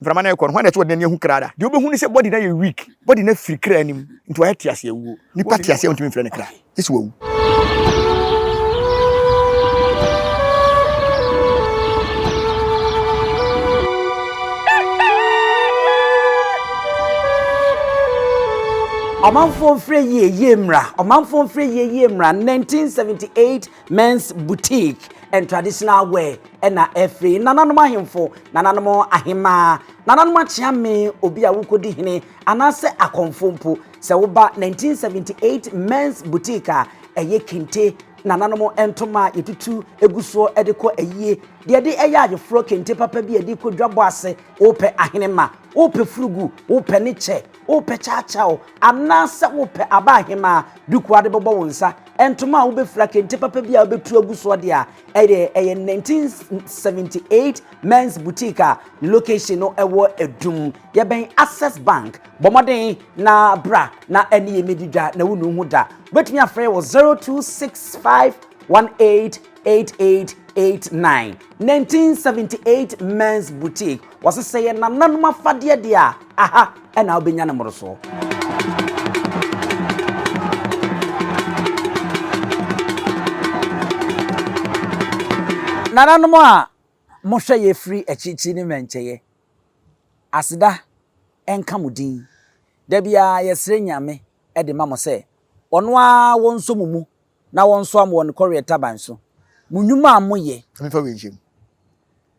Mframa no rekɔ no, hwan na ɛte ɔde n'ani ahu kra da? Deɛ wobɛhu ne sɛ body no ayɛ weak, body no afiri kra no mu, nti wayɛ te ase awuo. Nipa te ase a wontumi mfrɛ no kra, gye sɛ wawu. Ɔmanfoɔ mfrɛ yie yie mmra, ɔmanfoɔ mfrɛ yie yie mmra, 1978 Men's Boutique and Traditional Wear ɛna ɛfiri nananom ahemfo, nananom ahemaa, nananom akyeame, obi a wokɔdi hene anaasɛ akɔmfo mpo. Sɛ woba 1978 Men's Boutique a ɛyɛ kente, nananom ntoma a yɛtutu gu soɔ de kɔ ayie, deɛ ɛde ɛyɛ ayeforɔ kente papa bi a yɛde kɔ dwabɔ ase, wopɛ ahenema, wopɛ furugu, wopɛ ne kyɛ, wopɛ kyaakyaaw, anaasɛ wopɛ aba ahemaa duku a wode bɛbɔ wo nsa, ntoma a wobɛfira, kente papa bi a wobɛtu agu soɔ deɛ a, ɛyɛ ɛyɛ 1978 Men's Boutique a ne location no ɛwɔ Adum. Yɛbɛn Access Bank. Bɔ mmɔden na bra na ɛne yɛn mmɛdi dwa na wonu ho da. Wobɛtumi afrɛ wɔ 0265 188889. 1978 Men's Boutique. Wɔse sɛ yɛ nananom afadeɛ deɛ a, aha ɛna wobɛnya no mmorosoɔ. Nananom a mohwɛ yɛ firi akyirikyiri ne mmɛnkyɛeɛ, aseda nka mo din. Da biara yɛsrɛ Nyame de ma mo sɛ ɔno ara wɔnsɔ mo mu na wɔnsoa mo wɔ ne kɔreɛ taban so. Mo nnwuma a moyɛ. Memfa wei nhyɛ mu.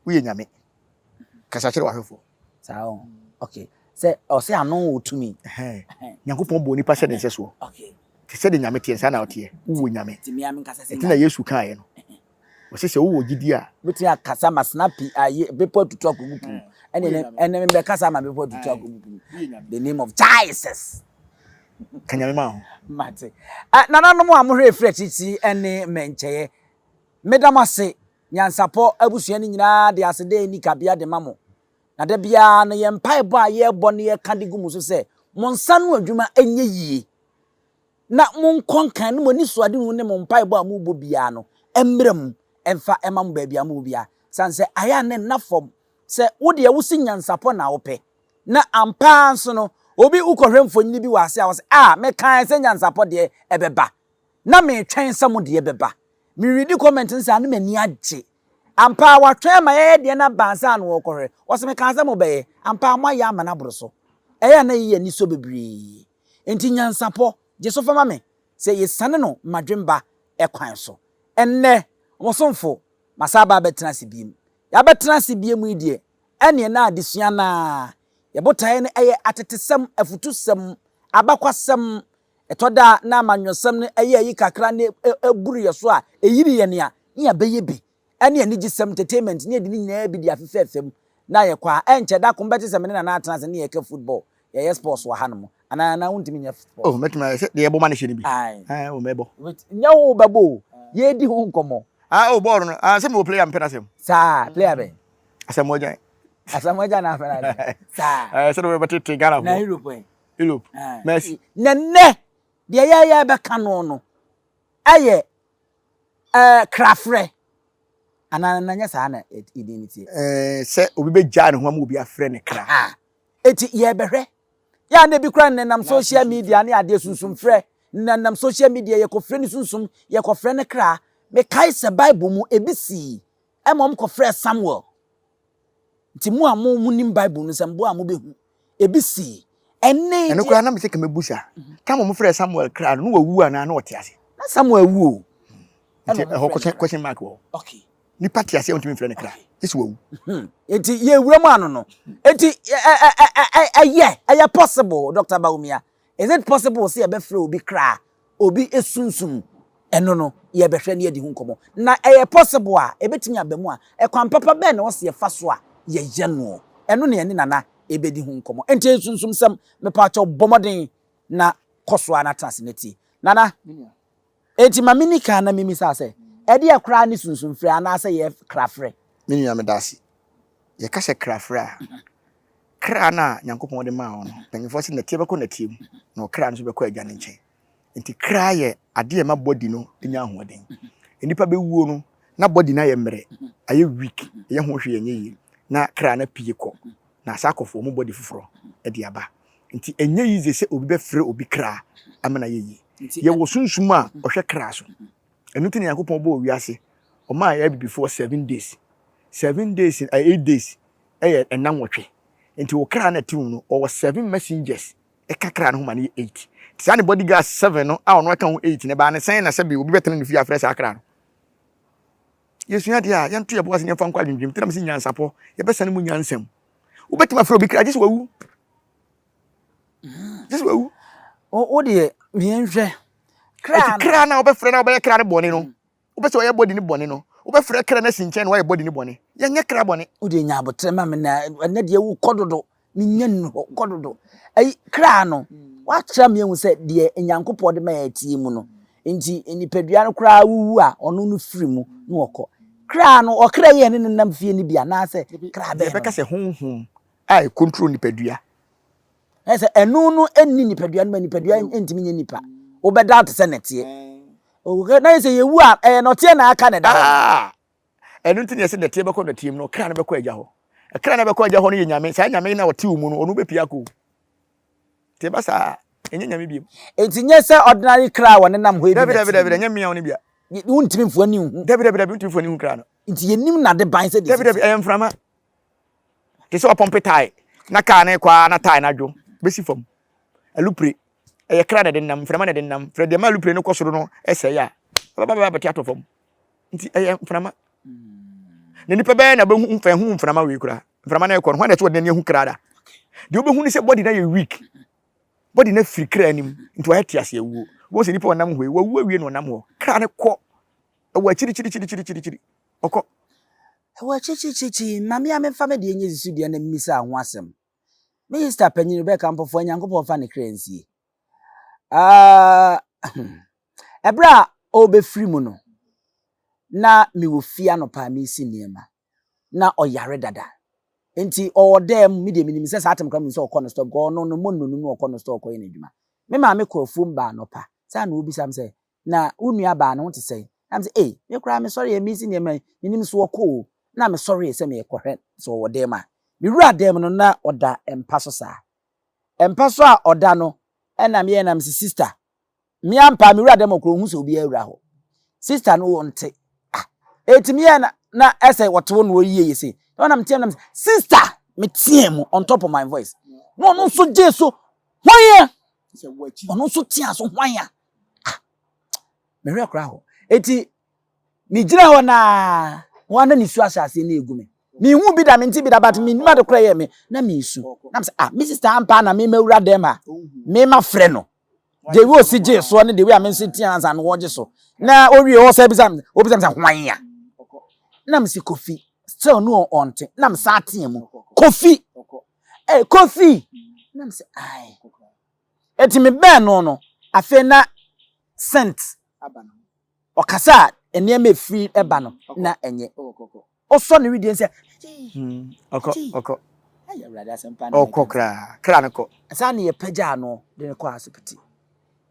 Woyɛ Nyame. Kasa kyerɛ w'ahwɛfoɔ. Saa o. Okay. Sɛ ɔsɛ ano wɔ tumi. Nyankopɔn bɔɔ nipa sɛ ne nsɛsoɔ. Okay. Te sɛ de Nyame teɛ saa na ɔteɛ. Wowɔ Nyame. Ti mea menkasa sɛ Ɛti na Yesu kaeɛ no. Ɔse sɛ wowɔ gyidie a. Wobɛtumi akasa ma snapi aye bepɔ atutu akɔgu po mu. Ɛne ɛne mebɛkasa ama bepɔ atutu akɔgu po mu. The name of Jesus. Ka Nyame ma ho. Mate. Nananom a mohwɛ ɛfiri akyirikyiri ne mmɛnkyɛeɛ. Meda mo ase Nyansapɔ abusua no nyinaa de aseda a enni kabea de ma mo. Na da biara no, yɛn mpaebɔ a yɛbɔ na yɛka de gu mo so sɛ, mo nsa ano adwuma nyɛ yie, na monkɔ nkan na mo anisoadehu ne mo mpaebɔ a mobɔ biara no mmra mu mfa mma mo baabi a mowɔ biara. Esiane sɛ ayɛ a na ɛnna fam sɛ wo deɛ wose nyansapɔ na wopɛ, na ampa ara nso no, obi wokɔhwɛ mfonini bi wɔ ase a ɔse, Ah, mekae sɛ nyansapɔ deɛ ɛbɛba. Na metwɛn sɛ mo deɛ bɛba. Me readi comment no saa na m'ani agye. Ampa ara watwɛn ama yɛayɛ deɛ no aba ansa na ɔrekɔhwɛ. Ɔse mekaa sɛ mobɛyɛ. Ampa ara moayɛ ama no aboro so. Ɛyɛ a na ɛyi anisɔ bebree. Enti nyansapɔ, gye so fa ma me sɛ yɛsiane no mmadwemba kwan so. Ɛnnɛ, mo somfo, masan aba abɛtena ase biom. Yɛabɛtena ase biom yi deɛ, ɛneɛ na adesua no ara. Yɛn botaeɛ no yɛ atetesɛm, afutusɛm, abakwasɛm, Ɛtɔ da a na amanyɔsɛm no yɛ ayi kakra na ɛburu yɛn so a, ɛyiri yɛn a, na yɛabɛyɛ bi. Ɛne anigyesɛm, entertainment, na yɛde ne nyinaa bi de afefɛɛfɛ mu na yɛkɔ a, ɛnkyɛ da ko mobɛte sɛ me ne Nana atena ase ne yɛreka football, yɛyɛ sports wɔ hanom. Anaa Nana wontumi nyɛ sports? Oh, mɛtumi ayɛ sɛ deɛ yɛbɔ ma no hyɛ no bi. Ae. Ae, oh, mɛbɔ. Nyɛ wo wobɛbɔ o, yɛredi ho nkɔmmɔ. Ah, oh, bɔɔl no, ah, sɛ mewɔ player a mepɛ n'asɛm. Saa, player bɛn? Asamoah Gyan. Asamoah Gyan na afɛ n'asɛm. Saa. Ɛɛ, sɛdeɛ wɔbɛtete Ghanafoɔ. Na Europe ɛ? Europe, Mercy. Na nnɛ, deɛ yɛyɛ bɛka no no yɛ ɛɛ krafrɛ anaa na nyɛ saa na edin no tie. Ɛɛ sɛ obi bɛgyaa ne ho ama obi afrɛ ne kra. Eti yɛbɛhwɛ. Yɛ a na ebi koraa nenam social media ne adeɛ sunsum frɛ. Nenam social media yɛkɔfrɛ ne sunsum, yɛkɔfrɛ ne kra. Mekae sɛ Bible mu ebi sii ɛma wɔkɔfrɛɛ Samuel. Nti mo a mo monim Bible no sɛ mboa a mobɛhu. Ebi sii. Ɛnnɛ yi Ɛno deɛ. koraa na mesɛ ka mɛbusa. Tam a wɔfrɛɛ Samuel kra no, na wawu anaa na ɔte ase? Na Samuel awu o. Nti Ɛna ɛhɔ wɔfrɛɛ no question, kra. question mark wɔ hɔ. Okay. Nipa te ase a wontumi mfrɛ no kra. Okay. Gye sɛ wawu. Hmm. Nti yɛwura mu ano no. Nti ɛ ɛ ɛ ɛ ɛ ɛyɛ ɛyɛ possible Dr. Bawumia. Is it possible sɛ yɛbɛfrɛ obi kra obi sunsum ɛno no yɛbɛhwɛ na yɛadi ho nkɔmmɔ. Na ɛyɛ possible a, ɛbɛtumi aba mu a, ɛkwan papa bɛn na ɛwɔ sɛ yɛfa so a yɛyɛ noɔ? Ɛno na yɛne Nana ɛbɛdi ho nkɔmmɔ. Ɛnti ɛyɛ sunsumsɛm, mepaakyɛw bɔ mmɔden na kɔ so ara na tena ase na tie. Nana, ɛnti ma menni kan na memmisa wo sɛ, ɛdeɛ koraa ne sunsumfrɛ anaasɛ yɛ krafrɛ? Me nua medase. Yɛka sɛ krafrɛ a, kra no a Nyankopɔn de maa wo no, mpanyimfoɔ se nɛteɛ bɛkɔ nɛteɛ mu, na ɔkra no nso bɛkɔ agya no nkyɛn. Nti kra yɛ adeɛ a ɛma body no nya ahoɔden. Nnipa bɛwuo no, na body no ayɛ mmerɛ, ayɛ weak, ɛyɛ ho hwee ɛnyɛ yie, na kra no apue kɔ. Na asa akɔ fɔɔmu body foforɔ de aba. Nti ɛnyɛ easy sɛ obi bɛfrɛ obi kra ama no ayɛ yie. Yɛwɔ sunsum a ɔhwɛ kra so. Ɛno nti na Nyankopɔn bɔɔ wiase, ɔmaa yɛn abibifoɔ 7 days. 7 days, 8 days ɛyɛ ɛna 8. Nti wo kra no a ɛte wo mu no, ɔwɔ seven messengers ɛka kra no ho ma no yɛ eight. Nti saa ne bodyguards seven no a ɔno ɛka ho eight no, ɛbaa ne sɛn na sɛbi obi bɛtena ne fie afrɛ saa kra no? Yɛsua adeɛ a, yɛnto yɛn bo ase na yɛmfa nkɔ adwendwem. Nti na mese nyansapɔ, yɛbɛsane mu nyansam. Wobɛtumi afrɛ obi kra gye sɛ wawu. Gye sɛ wawu. Wo deɛ, yɛnhwɛ. Kra no. Kra no a wobɛfrɛ no a wobɛyɛ kra no bɔne no, wopɛ sɛ ɔyɛ body no bɔne no, wobɛfrɛ kra no asi nkyɛn na wayɛ body no bɔne. Yɛnyɛ kra bɔne. Wo deɛ nya aboterɛ ma me na ɛnɛ deɛ wokɔ dodo. Menya nnu hɔ, kɔ dodo. Ayi, kra no, wakyerɛ me ahu sɛ deɛ Nyankopɔn de ma yɛ tie mu no, nti nipadua no koraa wuwu a, ɔno no firi mu na ɔkɔ. Kra no, ɔkra yi a ɛne no nam fie no bi anaasɛ kra bɛn no? Yɛbɛka sɛ honhom a ɛcontrol nipadua. Ɛyɛ sɛ ɛno no nni nipadua no ma nipadua ntumi nyɛ nipa. Wobɛda te sɛ nɛteɛ. Na yɛ sɛ yɛwu a, ɛyɛ nɔteɛ na aka na ɛda hɔ. Ah! Ɛno nti na yɛsɛ nɛteɛ bɛkɔ nɛteɛ mu no, ɔkra no bɛkɔ agya hɔ. Ɛkra no bɛkɔ agya hɔ no yɛ nyame. Saa nyame no a ɔte wo mu no, ɔno bɛpie akɔ o. Nti ɛba saa a, ɛnyɛ nyame biom. Nti nyɛ sɛ ordinary kra a wɔnenam hɔ yi bi Dabi, na dabi, ɛte dabi, mu. ɛnyɛ mmea wo no bia. Wontumi mfa w'ani nhu. Dabi, dabi, dabi, wontumi mfa w'ani nhu kra no. Nti yɛnnim n'adeban sɛdeɛ Dabi, ɛsi dabi, teɛ. ɛyɛ mframa. Te sɛ wɔpɔmpe tae na kaa no rekɔ ara na tae no adwo bɛsi fam. Alupre, ɛyɛ kra na ɛde nam, mframa na ɛde nam. Frɛ deɛ ma alupre no kɔ soro no sɛe a, ɛbɛba bɛba abɛte atɔ fam. Nti ɛyɛ mframa. Na nipa bɛyɛ na bɛhu mfa hu mframa wei koraa. Mframa no ɛkɔ no, hwan na ɛsɛ wɔde n'ani ahu kra da? Deɛ wobɛhu ne sɛ body no ayɛ weak. Body no afiri kra anim, nti wayɛ te ase awuo. Wobɛhu sɛ nipa ɔnam hɔ yi, wawu awie na ɔnam hɔ. Kra no kɔ, ɛwɔ akyirikyirikyirikyirikyiri. Ɔkɔ. Ɛwɔ akyirikyirikyirikyiri. Ma me a memfa me deɛ nyɛ susudua na mmisa ho asɛm. Me sister panyin Rebecca Mpɔfoɔ, Nyankopɔn mfa ne kra nsie. Ah, ɛberɛ a ɔrebɛfiri mu no, na mewɔ fie anɔpa a meresi nneɛma. Na ɔyare dada. Nti ɔwɔ dan mu, me deɛ menim sɛ saa tem koraa menim sɛ ɔkɔ no store because ɔno no mmɔ nnonum na ɔkɔ no store kɔyɛ n'adwuma. Me maame kɔ afuom baa anɔpa. Saa na ɔbisa me sɛ, na wo nua baa no ho te sɛn? Na me sɛ, ei, me koraa mesɔreɛ meresi nneɛma yi, menim so ɔkɔ o. Na mesɔree sɛ merekɔhwɛ sɛ ɔwɔ dan mu a. Mewuraa dan mu no na ɔda mpa so saa. Mpa so a ɔda no, ɛna meyɛɛ na mese, Sister, me ampa mewura dɛm ɔkoro nhu sɛ obiara awura hɔ. Sister no ɔnte. Ah, eti meyɛɛ na na ɛsɛ wɔte wo na ɔyie yɛ sei. Na ɔna meteɛ na mese, Sister, meteɛ mu on top of my voice. Na ɔno nso gyee so, hwan a? Ɔno nso tea so, hwan a? Ah, mehwɛ koraa hɔ. Eti Megyina hɔ na wɔn na nisuo ahyɛ aseɛ na egu me. Mehu bi da, mente bi da, but menim ade korɔ ɛyɛ me na mesu. Na mesɛ, ah, me sister ampa na me mawura dɛm ha. Me ma frɛ no. The way osi gye soɔ ne the way a me nso tia ansa no wɔgye so. Na owie ɔsɛ bisa me, obisa me sɛ hwan ya. Na mese Kofi. Still no ɔnte. Na mesa ateɛ mu. Kofi. Eh, Kofi. Na mese ai. Eti me bɛn no no, afei na scent Ɔkasa a nneɛma efiri ba no na ɛnyɛ. Ɔsɔ ne wedeɛ sɛ ɔkɔ ɔkɔ ɔkɔ koraa kra no kɔ. Saa na yɛpagyaa no de no kɔɔ asopiti.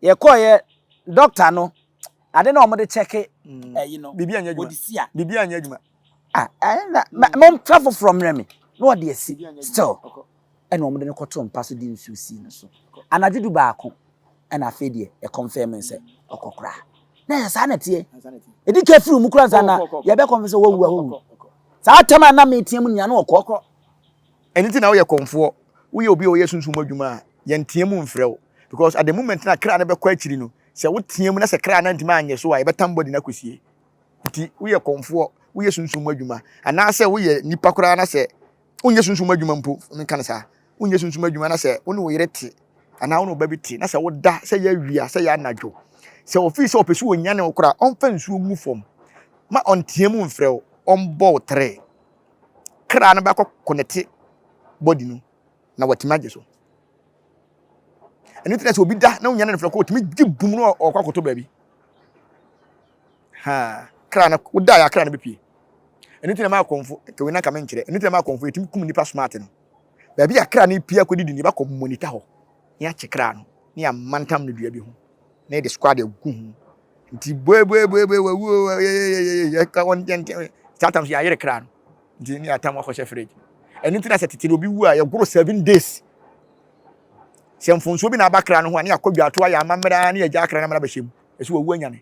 Yɛkɔeɛ dɔkta no ade na wɔde kyɛke ɛyi no biribi anyɛ adwuma wɔde si a biribi anyɛ adwuma. Ah ɛna momfa foforɔ mmerɛ me na wɔde asi still ɛna wɔde no kɔtoo mpa so de nsuo sii no so. Anadwo 11 ɛna afei deɛ yɛ confirm sɛ ɔkɔ koraa. Na yɛ saa na ɛteɛ. Ɛdi ka firi mu koraa nsa na yɛbɛ confirm sɛ wawu a wawu. Saa tam a na meteɛ mu nea na ɔkɔ. Ɛno nti na woyɛ kɔmfoɔ, woyɛ obi a ɔyɛ sunsum mu adwuma a, yɛnteɛ mu mfrɛ wo. Because at the moment na kra no bɛkɔ akyiri no, sɛ woteɛ mu na sɛ kra no antumi anyɛ so a, yɛbɛtam body no akɔsie. Nti woyɛ kɔmfoɔ, woyɛ sunsum mu adwuma, anaasɛ woyɛ nipa koraa na sɛ wonyɛ sunsum adwuma mpo, menka no saa, wonyɛ sunsum adwuma na sɛ wo ne wo yere te anaa wo ne wo ba bi te na sɛ woda sɛ yɛ awia sɛ yɛ anadwo, sɛ ɔfii sɛ ɔpɛ sɛ ɔnyane wo koraa, ɔmfa nsuo ngu fam ma ɔnteɛ mu mfrɛ wo, ɔmbɔ wo tere. Kra no bɛkɔ kɔnɛte body no na watumi agye so. Ɛno nti na sɛ obi da na wonyane no frɛ kɔ, ɔtumi gye bum no ɔkɔ akɔtɔ baabi. Ha, kra no, woda yɛ akra no bɛpie. Ɛno nti na ma akɔmfo, kɛwei na nka menkyerɛ, ɛno nti na ma akɔmfo yɛtumi kum nipa smart no. Baabi a kra no pie akɔdidi no, yɛbɛkɔ monitor hɔ, na yɛakye kra no, na yɛamantam no dua bi ho, na yɛde squad agu ho. Nti buebuebuebue wawu yɛka wɔn ntɛntɛn saa tam so yɛayere kra no. Nti ne yɛatam akɔhyɛ fridge. Ɛno nti na sɛ tete no obi wu a yɛgoro 7 days. Sɛ mfonsuo bi na aba kra no ho a, ne yɛakɔ dwato ayɛ amammerɛ ara ne yɛgya akra no amana bɛhyɛ mu. Ɛsɛ wawu anyane.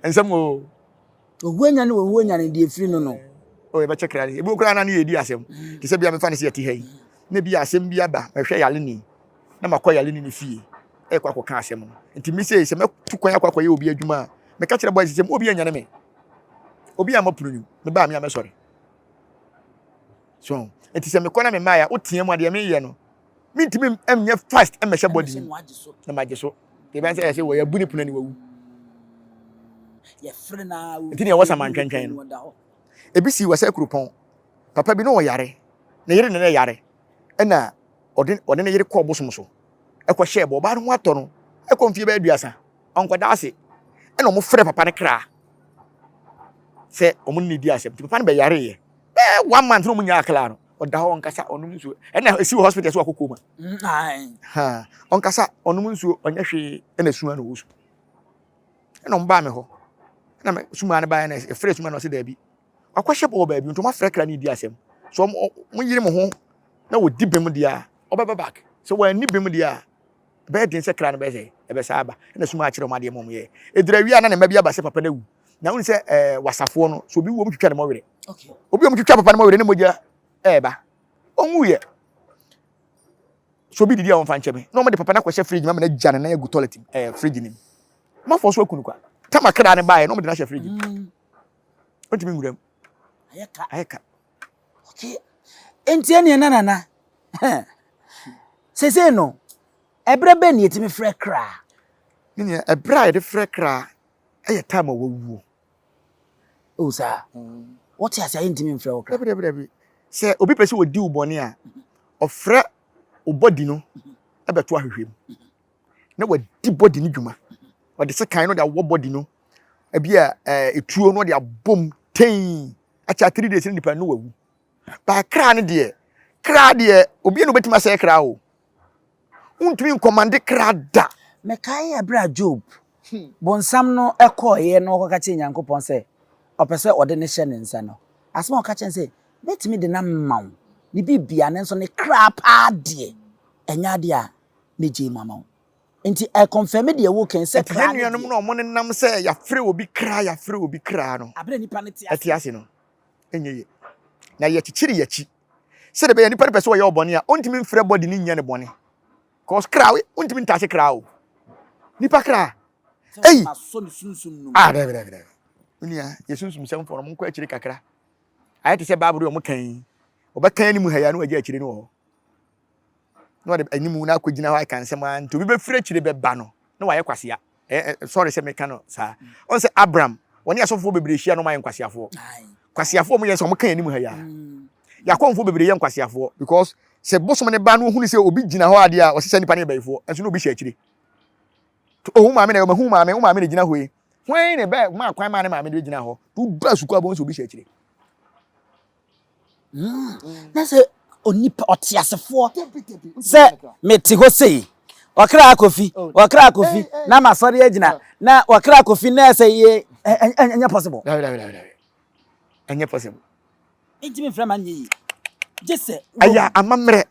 Nsɛm o. Owu anyane, owu anyane deɛ efiri no no. O yɛbɛkyɛ kra no. Ebi koraa na ne yɛdi asɛm. Te sɛ bia mefa no sɛ yɛte ha yi. Na bi asɛm bi aba, mɛhwɛ yare ni. Na makɔ yare ni ne fie. Ɛkɔ akɔka asɛm no. Nti me sei sɛ mɛtu kwan akɔ akɔyɛ obi adwuma a, meka kyerɛ boys sɛ obi anyane me. Obi a mapunu no, mebaa me a mɛsɔre. So, nti sɛ mekɔ na memaeɛ a, woteɛ mu a deɛ meyɛ no, mentumi nyɛ fast mmɛhyɛ body mu na magye so. Deɛ ɛbɛn sɛ ɛsɛ wɔ yɛabu ne pono ani wawu. Nti ne ɛwɔ samantwɛntwɛn no. Ebi si wɔ sɛ kuropɔn. Papa bi na ɔyare. Ne yere ne ne yare. Ɛna ɔde ɔne ne yere kɔɔ bosom so. Ɛkɔ hyɛɛ bɔ. Ɔbaa no ho atɔ no. Ɛkɔ mfie bɛyɛ 30. Ɔnkɔda ase. Ɛna wɔn frɛ papa no kra sɛ wɔn ne di asɛm. Nti papa no bɛyareeɛ. Bɛyɛ one month na wɔn nyaa akra no. Ɔda hɔ ɔnkasa, ɔnom nsuo. Ɛna esi wɔ hospital so wakɔ coma. Ha, ɔnkasa, ɔnom nsuo, ɔnyɛ hwee, ɛna suma na ɔwɔ su. Ɛna wɔn baa me hɔ. Ɛna me suma no baeɛ na ɛfrɛ suma no ɔsɛ daabi. Wakɔhyɛ bɔ wɔ baabi nti wɔn afrɛ kra no di asɛm. So wɔn wɔn yere mo ho na wɔdi bem deɛ a, ɔbɛba back. Sɛ wɔanni bem deɛ a, ɛbɛyɛ den sɛ kra no bɛyɛ sɛ ɛbɛsa aba. Ɛna suma akyerɛ wɔn adeɛ ma wɔn yɛ. Ɛduru awia na ne mma bi aba sɛ papa no awu. Na wɔn sɛ ɛɛ wasafoɔ no, so obi wu wɔn twitwa ne mɔwerɛ. Obi a wɔtwitwa papa no mɔwerɛ ne mogya ɛɛba. Ɔnwuiɛ. So obi didi a wɔmfa nkyɛ me. Na wɔde papa no akɔhyɛ fridge mu ama no agya ne nan agu toilet mu ɛɛ fridge no mu. Mafoɔ so aku no kwa. Tama kra no baeɛ na wɔde no ahyɛ fridge mu. Ɔntumi nwura mu. Ayɛ ka. Okay. Enti ɛneɛ na nana. Seesei no, ɛberɛ bɛn na yɛtumi frɛ kra? Me nua, ɛberɛ a yɛde frɛ kra ɛyɛ time a wawuo. Oh saa. Wote ase a yɛntumi mfrɛ wo kra. Dabi dabi dabi. Sɛ obi pɛ sɛ ɔdi wo bɔne a, ɔfrɛ wo body no ɛbɛto ahwehwɛ mu. Na wadi body no dwuma. Ɔde sekan no de awɔ body no. Ebi a ɛɛ etuo no ɔde abom tɛn. Akyɛ 3 days ne nipa no wawu. Baa kra no deɛ, kra deɛ obi na obetumi asɛe kra o. Wontumi nkɔmande kra da. Mekae ɛberɛ a Job, bonsam no kɔeɛ na ɔkɔka kyerɛɛ Nyankopɔn sɛ ɔpɛ sɛ ɔde no hyɛ ne nsa no, asɛm a ɔka kyerɛɛ no sɛ, Mɛtumi de no ama wo, ne biribiara, nanso ne kra paa deɛ, ɛnyɛ adeɛ a mɛgyae mu ama wo. Nti ɛkɔnfɛme deɛ woka yi sɛ Nti kra yɛn no nuanom deɛ. no a wɔnenam sɛ yɛafrɛ obi kra, yɛafrɛ obi kra no, Aberɛ a nipa no te ase ɛte ase no, ɛnyɛ yie. Na yɛkyekyere yɛn akyi sɛdeɛ ɛbɛyɛ nipa no pɛ sɛ ɔyɛ wo bɔne a, ɔntumi mfrɛ body no nyɛ no bɔne. Cause kra, wontumi ntaase kra o. Nipa kra. Ei! Ah, dɛbi dɛbi dɛbi. Nua, yɛ sunsum sɛmfoɔ no, monkɔ akyire kakra. Ayɛ te sɛ Bible deɛ ɔmo kan yi. Ɔbɛkan anim ha yi a na wagya akyire no wɔ hɔ. Na ɔde anim no akɔgyina hɔ aka nsɛm a nti obi bɛfiri akyire bɛba no na wayɛ kwasea. Eh, eh, sorry sɛ meka no saa. Ɔn sɛ Abraham, wɔne asɔfoɔ bebree hyia na ɔmo ayɛ nkwaseafoɔ. Nkwaseafoɔ ɔmo yɛ sɛ ɔmo ka anim ha yi a. Yɛakɔmfoɔ bebree yɛ nkwaseafoɔ because sɛ bosom ne ba no ohunu sɛ obi gyina hɔ adeɛ a ɔsɛ sɛ nipa no yɛ bayifoɔ nso na obi hyɛ akyire. Oh, wo maame na ɛwɔ mahu maame, wo maame na gyina hɔ yi. Hwan na ɛbɛ maa kwan maa ne maame de gyina hɔ? To ba sukuu abɔn sɛ obi hyɛ akyire. Na sɛ onipa ɔteasefoɔ sɛ mete hɔ sei ɔkra akofi oh. ɔkra akofi na masɔre agyina na ɔkra akofi na ɛsɛ yɛ ɛnyɛ possible. Ɛnyɛ possible. Ntumi nfrɛ ma nyɛ yie gye sɛ. Ɛyɛ amammerɛ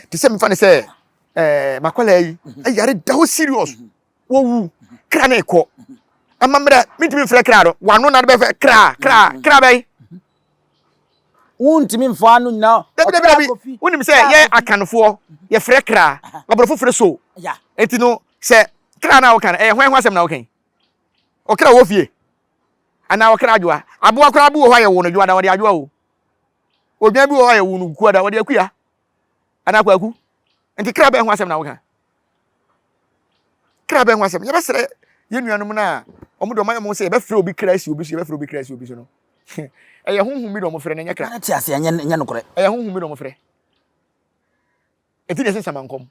te sɛ mefa ne sɛ ɛɛ makɔla yi ɛyare da hɔ serious wɔwu kra ne kɔ amammerɛ mentumi mfrɛ kra no wano na de bɛfɛ kra kra kra bɛn. Wontumi mfa ano nyina. Dabi dabi dabi wonim sɛ yɛ akanfoɔ yɛfrɛ kra aborɔfo frɛ so eti no sɛ kra na woka no ɛyɛ hwan ho asɛm na woka yi ɔkra wɔ fie anaa ɔkra adwoa aboa koraa bi wɔ hɔ a yɛwo no dwoa da wɔde adwoa o odwan bi wɔ hɔ a yɛwo no kua da wɔde akua anaa kwaku nti kra bɛn ho asɛm na woka kra bɛn ho asɛm yɛbɛsrɛ yɛn nuanom no a wɔn de wɔn ayɛ wɔn sɛ yɛbɛfrɛ obi kra asi obi so yɛbɛfrɛ obi kra asi obi so no ɛyɛ honhom bi na wɔn frɛ no ɛnyɛ kra te ase ɛnyɛ ɛnyɛ nokorɛ ɛyɛ honhom bi na wɔn frɛ ɛti na ɛsɛ nsamannkɔm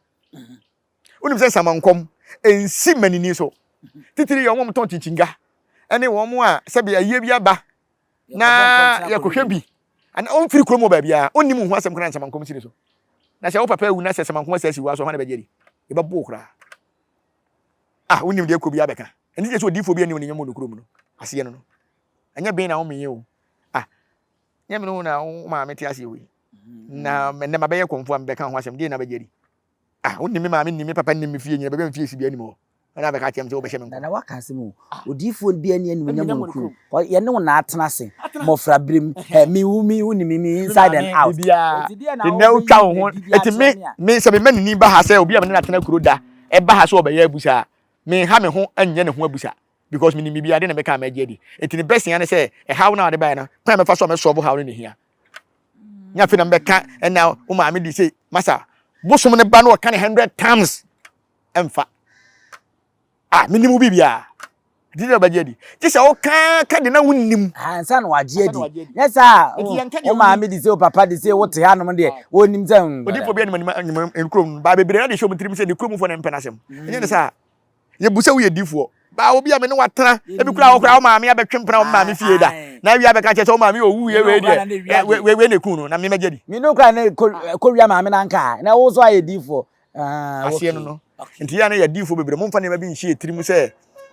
Wonim sɛ nsamannkɔm nsi mmanini so. Titiri yɛ wɔn a wɔtɔn kyinkyinnga ne wɔn a sɛbi ayie bi aba na yɛkɔhwɛ bi. Ana ɔmfiri kurom wɔ baabiara, ɔnnim wo ho asɛm koraa nsamannkɔm si ne so. Na sɛ wo papa awu na sɛ samannkɔm asɛ asi wo so a, hwan na bɛgye adi? Yɛbɛbo wo koraa. Ah, wonim deɛ kɔ bi abɛka. Ɛno nti sɛ odiyifoɔ bi anim ne nyɛma wɔ ne kurom no, aseɛ no no. Ɛnyɛ ben na womeyɛ o. Ah, Nyɛ me ne wo na wo maame te aseɛ wei. Na ɛnɛ mabɛyɛ kɔmfoɔ a mebɛka ho asɛm, deɛ na bɛgye adi? Ah, wonnim me maame, nnim me papa, nnim me fie nyina, baabi a me fie si biara nnim hɔ. Ɛna abɛka akyerɛ me sɛ wobɛhyɛ me nkɔm. Nana waka asɛm o. Odiyifoɔ bi ani animuonyam wɔ ne kurom. Yɛne wo na atena ase mmɔfra berɛ mu. Ɛ me wo me wonim me inside and out. Biribiara. Nnɛ wotwa wo ho. Eti me me sɛ mema nini ba ha sɛ obi a me ne no atena kuro da ɛba ha sɛ ɔbɛyɛ abusa a, menha me ho nyɛ ne ho abusa because menim biribiara de na mɛka a mɛgye adi. Eti ne best ara ne sɛ ɛhaw no a ɔde baeɛ no, kwan a mɛfa so a mɛsolve haw no na ehia. Nyɛ afei na mebɛka ɛna wo maame di sei. Masa, bosom no ba no ɔka ne 100 times ɛmfa. Ah, menim wo biribiara. Nti dɛ ɔbɛgye adi. Gye sɛ woka ka de na wonnim. Ansa na wagye adi. Nyɛ saa a, wo maame di sei, wo papa di sei, wote hanom deɛ, wɔnnim sɛ. Odiyifoɔ bi anim anim anim kurom no, baa bebree na de hyɛ wɔn tirim sɛ ne kuromfoɔ na mpɛ n'asɛm. Ɛnyɛ ne saa. Yɛbu sɛ woyɛ difoɔ. Baa obi a me ne watena, ebi koraa wo koraa wo maame abɛtwe mpena wɔ me maame fie da. Na awia abɛka kyerɛ sɛ wo maame owu yɛ wei deɛ, wei wei na eku no, na me mɛgye adi. Me ne wo koraa na kɔwia maame no anka a, na wo nso ayɛ difoɔ. Ah, aseɛ no no. Nti yɛ a na yɛ adiyifoɔ bebree, momfa nneɛma bi nhyɛ yɛ tirim sɛ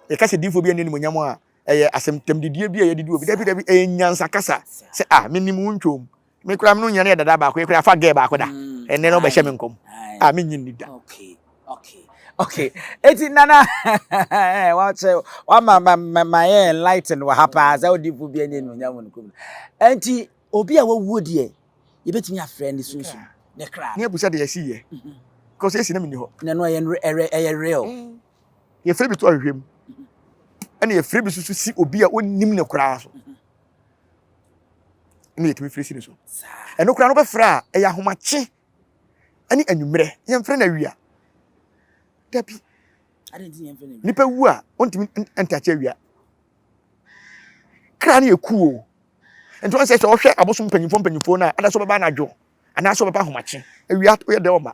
yɛka sɛ diyifoɔ bi anni animuonyam a, ɛyɛ asɛm tɛmdidie bi a yɛde di obi. Dabi, dabi, ɛyɛ nyansa kasa sɛ ah, menim wo ntwom. Me koraa me no nyina no yɛ dada baako, yɛ koraa afa gɛɛ baako da. Mm, Ɛnnɛ no wobɛhyɛ me nkɔm. Ah, mennye nni da. Okay. Okay. Okay. Eti nana eh, wakyɛ wama ma ma ma yɛ enlighten wɔ ha paa sɛ odiyifoɔ bi anni animuonyam wɔ ne kurom. Enti obi a wawuo deɛ yɛbɛtumi afrɛ ne sunsum ne kra. Ne abusa deɛ ɛsi yɛ. Because esi na menni hɔ. Na ɛno ɛyɛ ɛyɛ real. Mm. Yɛfrɛ bi to ahwehwɛ mu. Ɛna yɛfrɛ bi soso si obi a ɔnnim ne koraa so. Ɛna yɛtumi frɛ si ne so. Ɛno koraa no wobɛfrɛ a ɛyɛ ahomakye ɛne anwummerɛ. Yɛmfrɛ no awia. Dabi. Nipa wu a ɔntumi ntakye awia. Kra no yɛ kuo o. Nti wɔn sɛ sɛ ɔhwɛ abosom mpanyinfoɔ mpanyinfoɔ no a, ada sɛ ɔbɛba anadwo anaasɛ ɔbɛba ahomakye. Awia woyɛ dɛ ɔma.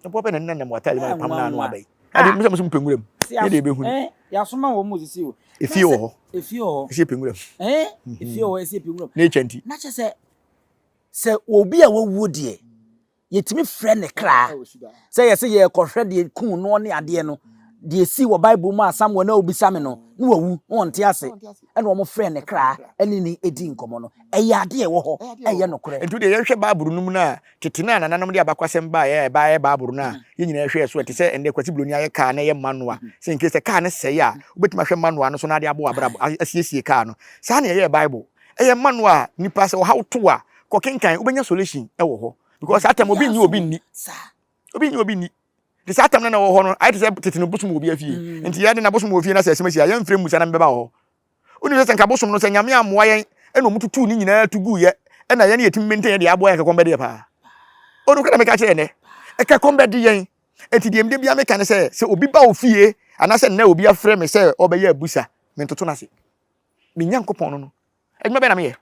Ɛboɔ bɛ na nna nam w'ataade mu a pam na ano aba yi. Ade mo sɛ mo sɛ mo pɛ nwura mu. Ne deɛ ɛbɛhu no. Yasoma wɔn mu sisi o. Efie wɔ hɔ. Efie wɔ hɔ. Ɛsi pɛ nwura mu. Eh, efie wɔ hɔ ɛsi pɛ nwura mu. Nature nti. Na kyɛ sɛ sɛ obi a wawuo deɛ Yɛtumi frɛ ne kra sɛ yɛsɛ yɛrekɔhwɛ deɛ kuu noɔ ne adeɛ no, deɛ ɛsii wɔ Bible mu a Samuel na ɔbisa me no, na wawu, na ɔnte ase, ɛna wɔn frɛ ne kra ɛne ne ɛdi nkɔmmɔ no. Ɛyɛ adeɛ ɛwɔ hɔ, ɛyɛ nokorɛ. Nti wodeɛ yɛnhwɛ Bible no mu no a, tete no a nananom de abakwasɛm baeɛ a ɛbaeɛ Bible no a yɛn nyinaa hwɛɛ so, ɛte sɛ ɛnnɛ Kwasi Broni ayɛ kaa na ɛyɛ manual, sɛ in case sɛ kaa no sɛe a, wobɛtumi ahwɛ manual no so na ade abɔ w'abrabɔ, asiesie kaa no. Saa na yɛyɛɛ Bible. Ɛyɛ manual a nipa sɛ ɔhaw to a, kɔkenkan, wobɛnya solution wɔ hɔ. Because saa tam obi nyi obi nni. Obi nyi obi nni. Nti saa tam no na wɔ hɔ no, ayɛ te sɛ tete no bosom wɔ obi afie. Mm. Nti yɛde na bosom wɔ fie na sɛ asɛm asi a, yɛmfrɛ mmusa na mbɛba wɔ hɔ. Wonim sɛ sɛ nka bosom no sɛ Nyame ammoa yɛn ɛna ɔmo tutuu ne nyinaa tu guiɛ ɛna yɛn yɛtumi maintain yɛ deɛ aboa yɛn kɛkɔm bɛde yɛ paa. Ɔno kora na meka kyerɛ nnɛ. Ɛkɛkɔm bɛde yɛn. Nti deɛ mede bia meka ne sɛ sɛ obi ba wo fie anaasɛ nnɛ obi afrɛ me sɛ ɔbɛyɛ abusa, mentoto no ase. Me Nyankopɔn no no. Adwuma bɛn na meyɛ?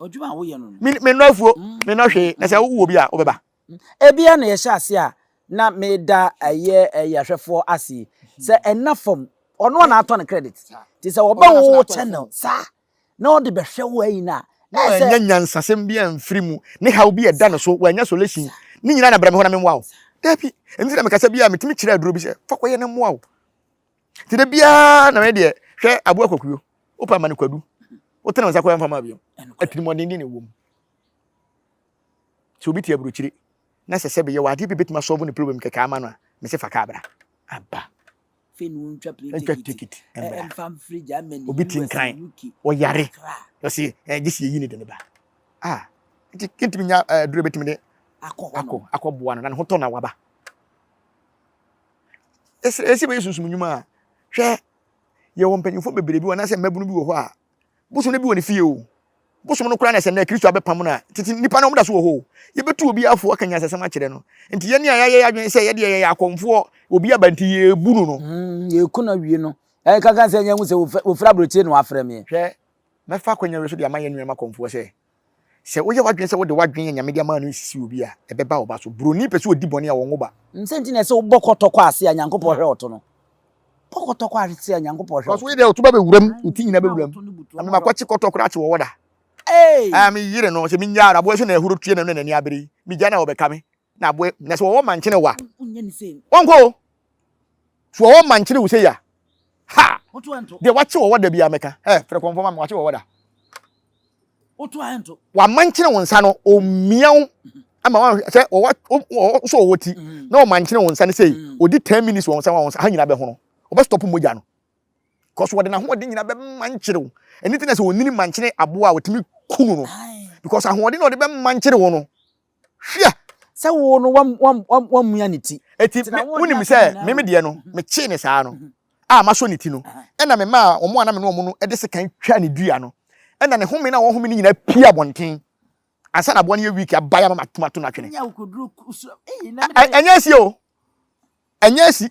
Adwuma a woyɛ no no. Me mennɔ afuo, mm. mennɔ hwee. Na sɛ wowɔ bi a wobɛba. Mm. Ebia na yɛhyɛ ase a na meda ɛyɛ ɛyɛ ahwɛfoɔ ase yi sɛ ɛna fam ɔno a na atɔ ne credit te sɛ ɔbɛ wo channel saa na ɔde bɛhwɛ wo ayi na na wanya nyansasɛm bi amfiri mu ne haw bi ɛda no so wanya solution ne nyinaa na brɛ me hɔ na memmoa wo dabi ɛno nti na mekasa bi a metumi kyerɛ aduro bi sɛ fa kɔyɛ no mmoa wo nti da biara na mɛ deɛ hwɛ aboa kwakuo wopɛ ama no kwadu wotene wo nsa kɔ ɛmfa ma bio atirimuɔden de na ɛwɔ mu sɛ obi te aburokyire na sɛ sɛ bɛyɛ wɔ adeɛ bi bɛtumi asɔlvo ne problem kɛkɛ ama no a mese fa kaa bra aba ntwa ticket mbra obi te nkran ɔyare ɔse gye sɛ yɛyi ne de ne ba ah nti kentumi nya aduro bɛtumi de akɔ akɔboa no na ne ho tɔ na waba ɛsɛ bɛyɛ sunsum nnwuma a hwɛ yɛwɔ mpanyimfoɔ bebree bi wɔ anaasɛ mmabunu bi wɔ hɔ a bosom no bi wɔ ne fie o bosom no koraa na sɛ nnɛ kristo abɛpam no a tete nnipa no wɔda so wɔ hɔ o yɛbɛtu obi afo aka nyansasɛm akyerɛ no nti yɛne a yɛayɛ yɛadwene sɛ yɛdeɛ yɛyɛ akɔmfoɔ obi aba nti yɛbu no no mm, yɛku no awie no ɛkaka sɛ nyɛ hu sɛ wɔfiri aburokyire na wɔafrɛ meɛ hwɛ mɛfa akwanya wei so de ama yɛn nuanom akɔmfoɔ sɛ Sɛ woyɛ w'adwene sɛ wode w'adwene a Nyame de ama no resisi obi a, ɛbɛba wo ba so. Buroni pɛ sɛ odi bɔne a, ɔnwo ba. Nsɛ nti na ɛsɛ wobɔ kɔtɔ kɔ ase a Nyankopɔn hwɛ wo to no. Bɔ kɔtɔ kɔ ase a Nyankopɔn hwɛ wo to. Because woyɛ dɛ ɔto ba bɛwura mu, wo ti nyinaa bɛwura mu. Na me makɔkye kɔtɔ koraa kye wɔwɔ da. Ah, me yere no, sɛ menyaa no, aboa yi so na ahuro tue na n'ani abere yi. Megya no a ɔbɛka me. Na aboa, na sɛ wɔwɔ mankyene wa. Wɔnkɔ o. So wɔwɔ mankyene wo sei a. Ha! Deɛ wakye wɔwɔ da biara mɛka. Ɛ, frɛ kɔmfɔ ma me, wakye wɔwɔ da. Wamankyene wo nsa no, omia wo ama wa sɛ ɔwɔ ɔwɔ so ɔwɔ ti na ɔmankyene wo nsa no sei, odi 10 minutes wɔ wo nsa wɔ wo nsa ha nyinaa bɛhono. Ɔbɛ stop mogya no. Because wɔde n'ahoɔden nyinaa bɛmankyere wo. Ɛno nti na sɛ onini mankyene aboa a ɔtumi ku no no. Because ahoɔden na ɔde bɛmankyere wo no. Hwɛ! Sɛ wo no wammua ne ti. Eti wonim sɛ me me deɛ no, mekyee ne saa no, a masɔ ne ti no, ɛna memaa wɔn a na me ne wɔn no de sekan twaa ne dua no, ɛna ne home no a wɔhome no nyinaa pue abɔnten ansa na aboa no yɛ weak abae ama matum ato no atwene. Ɛnyɛ asi o. Ɛnyɛ asi.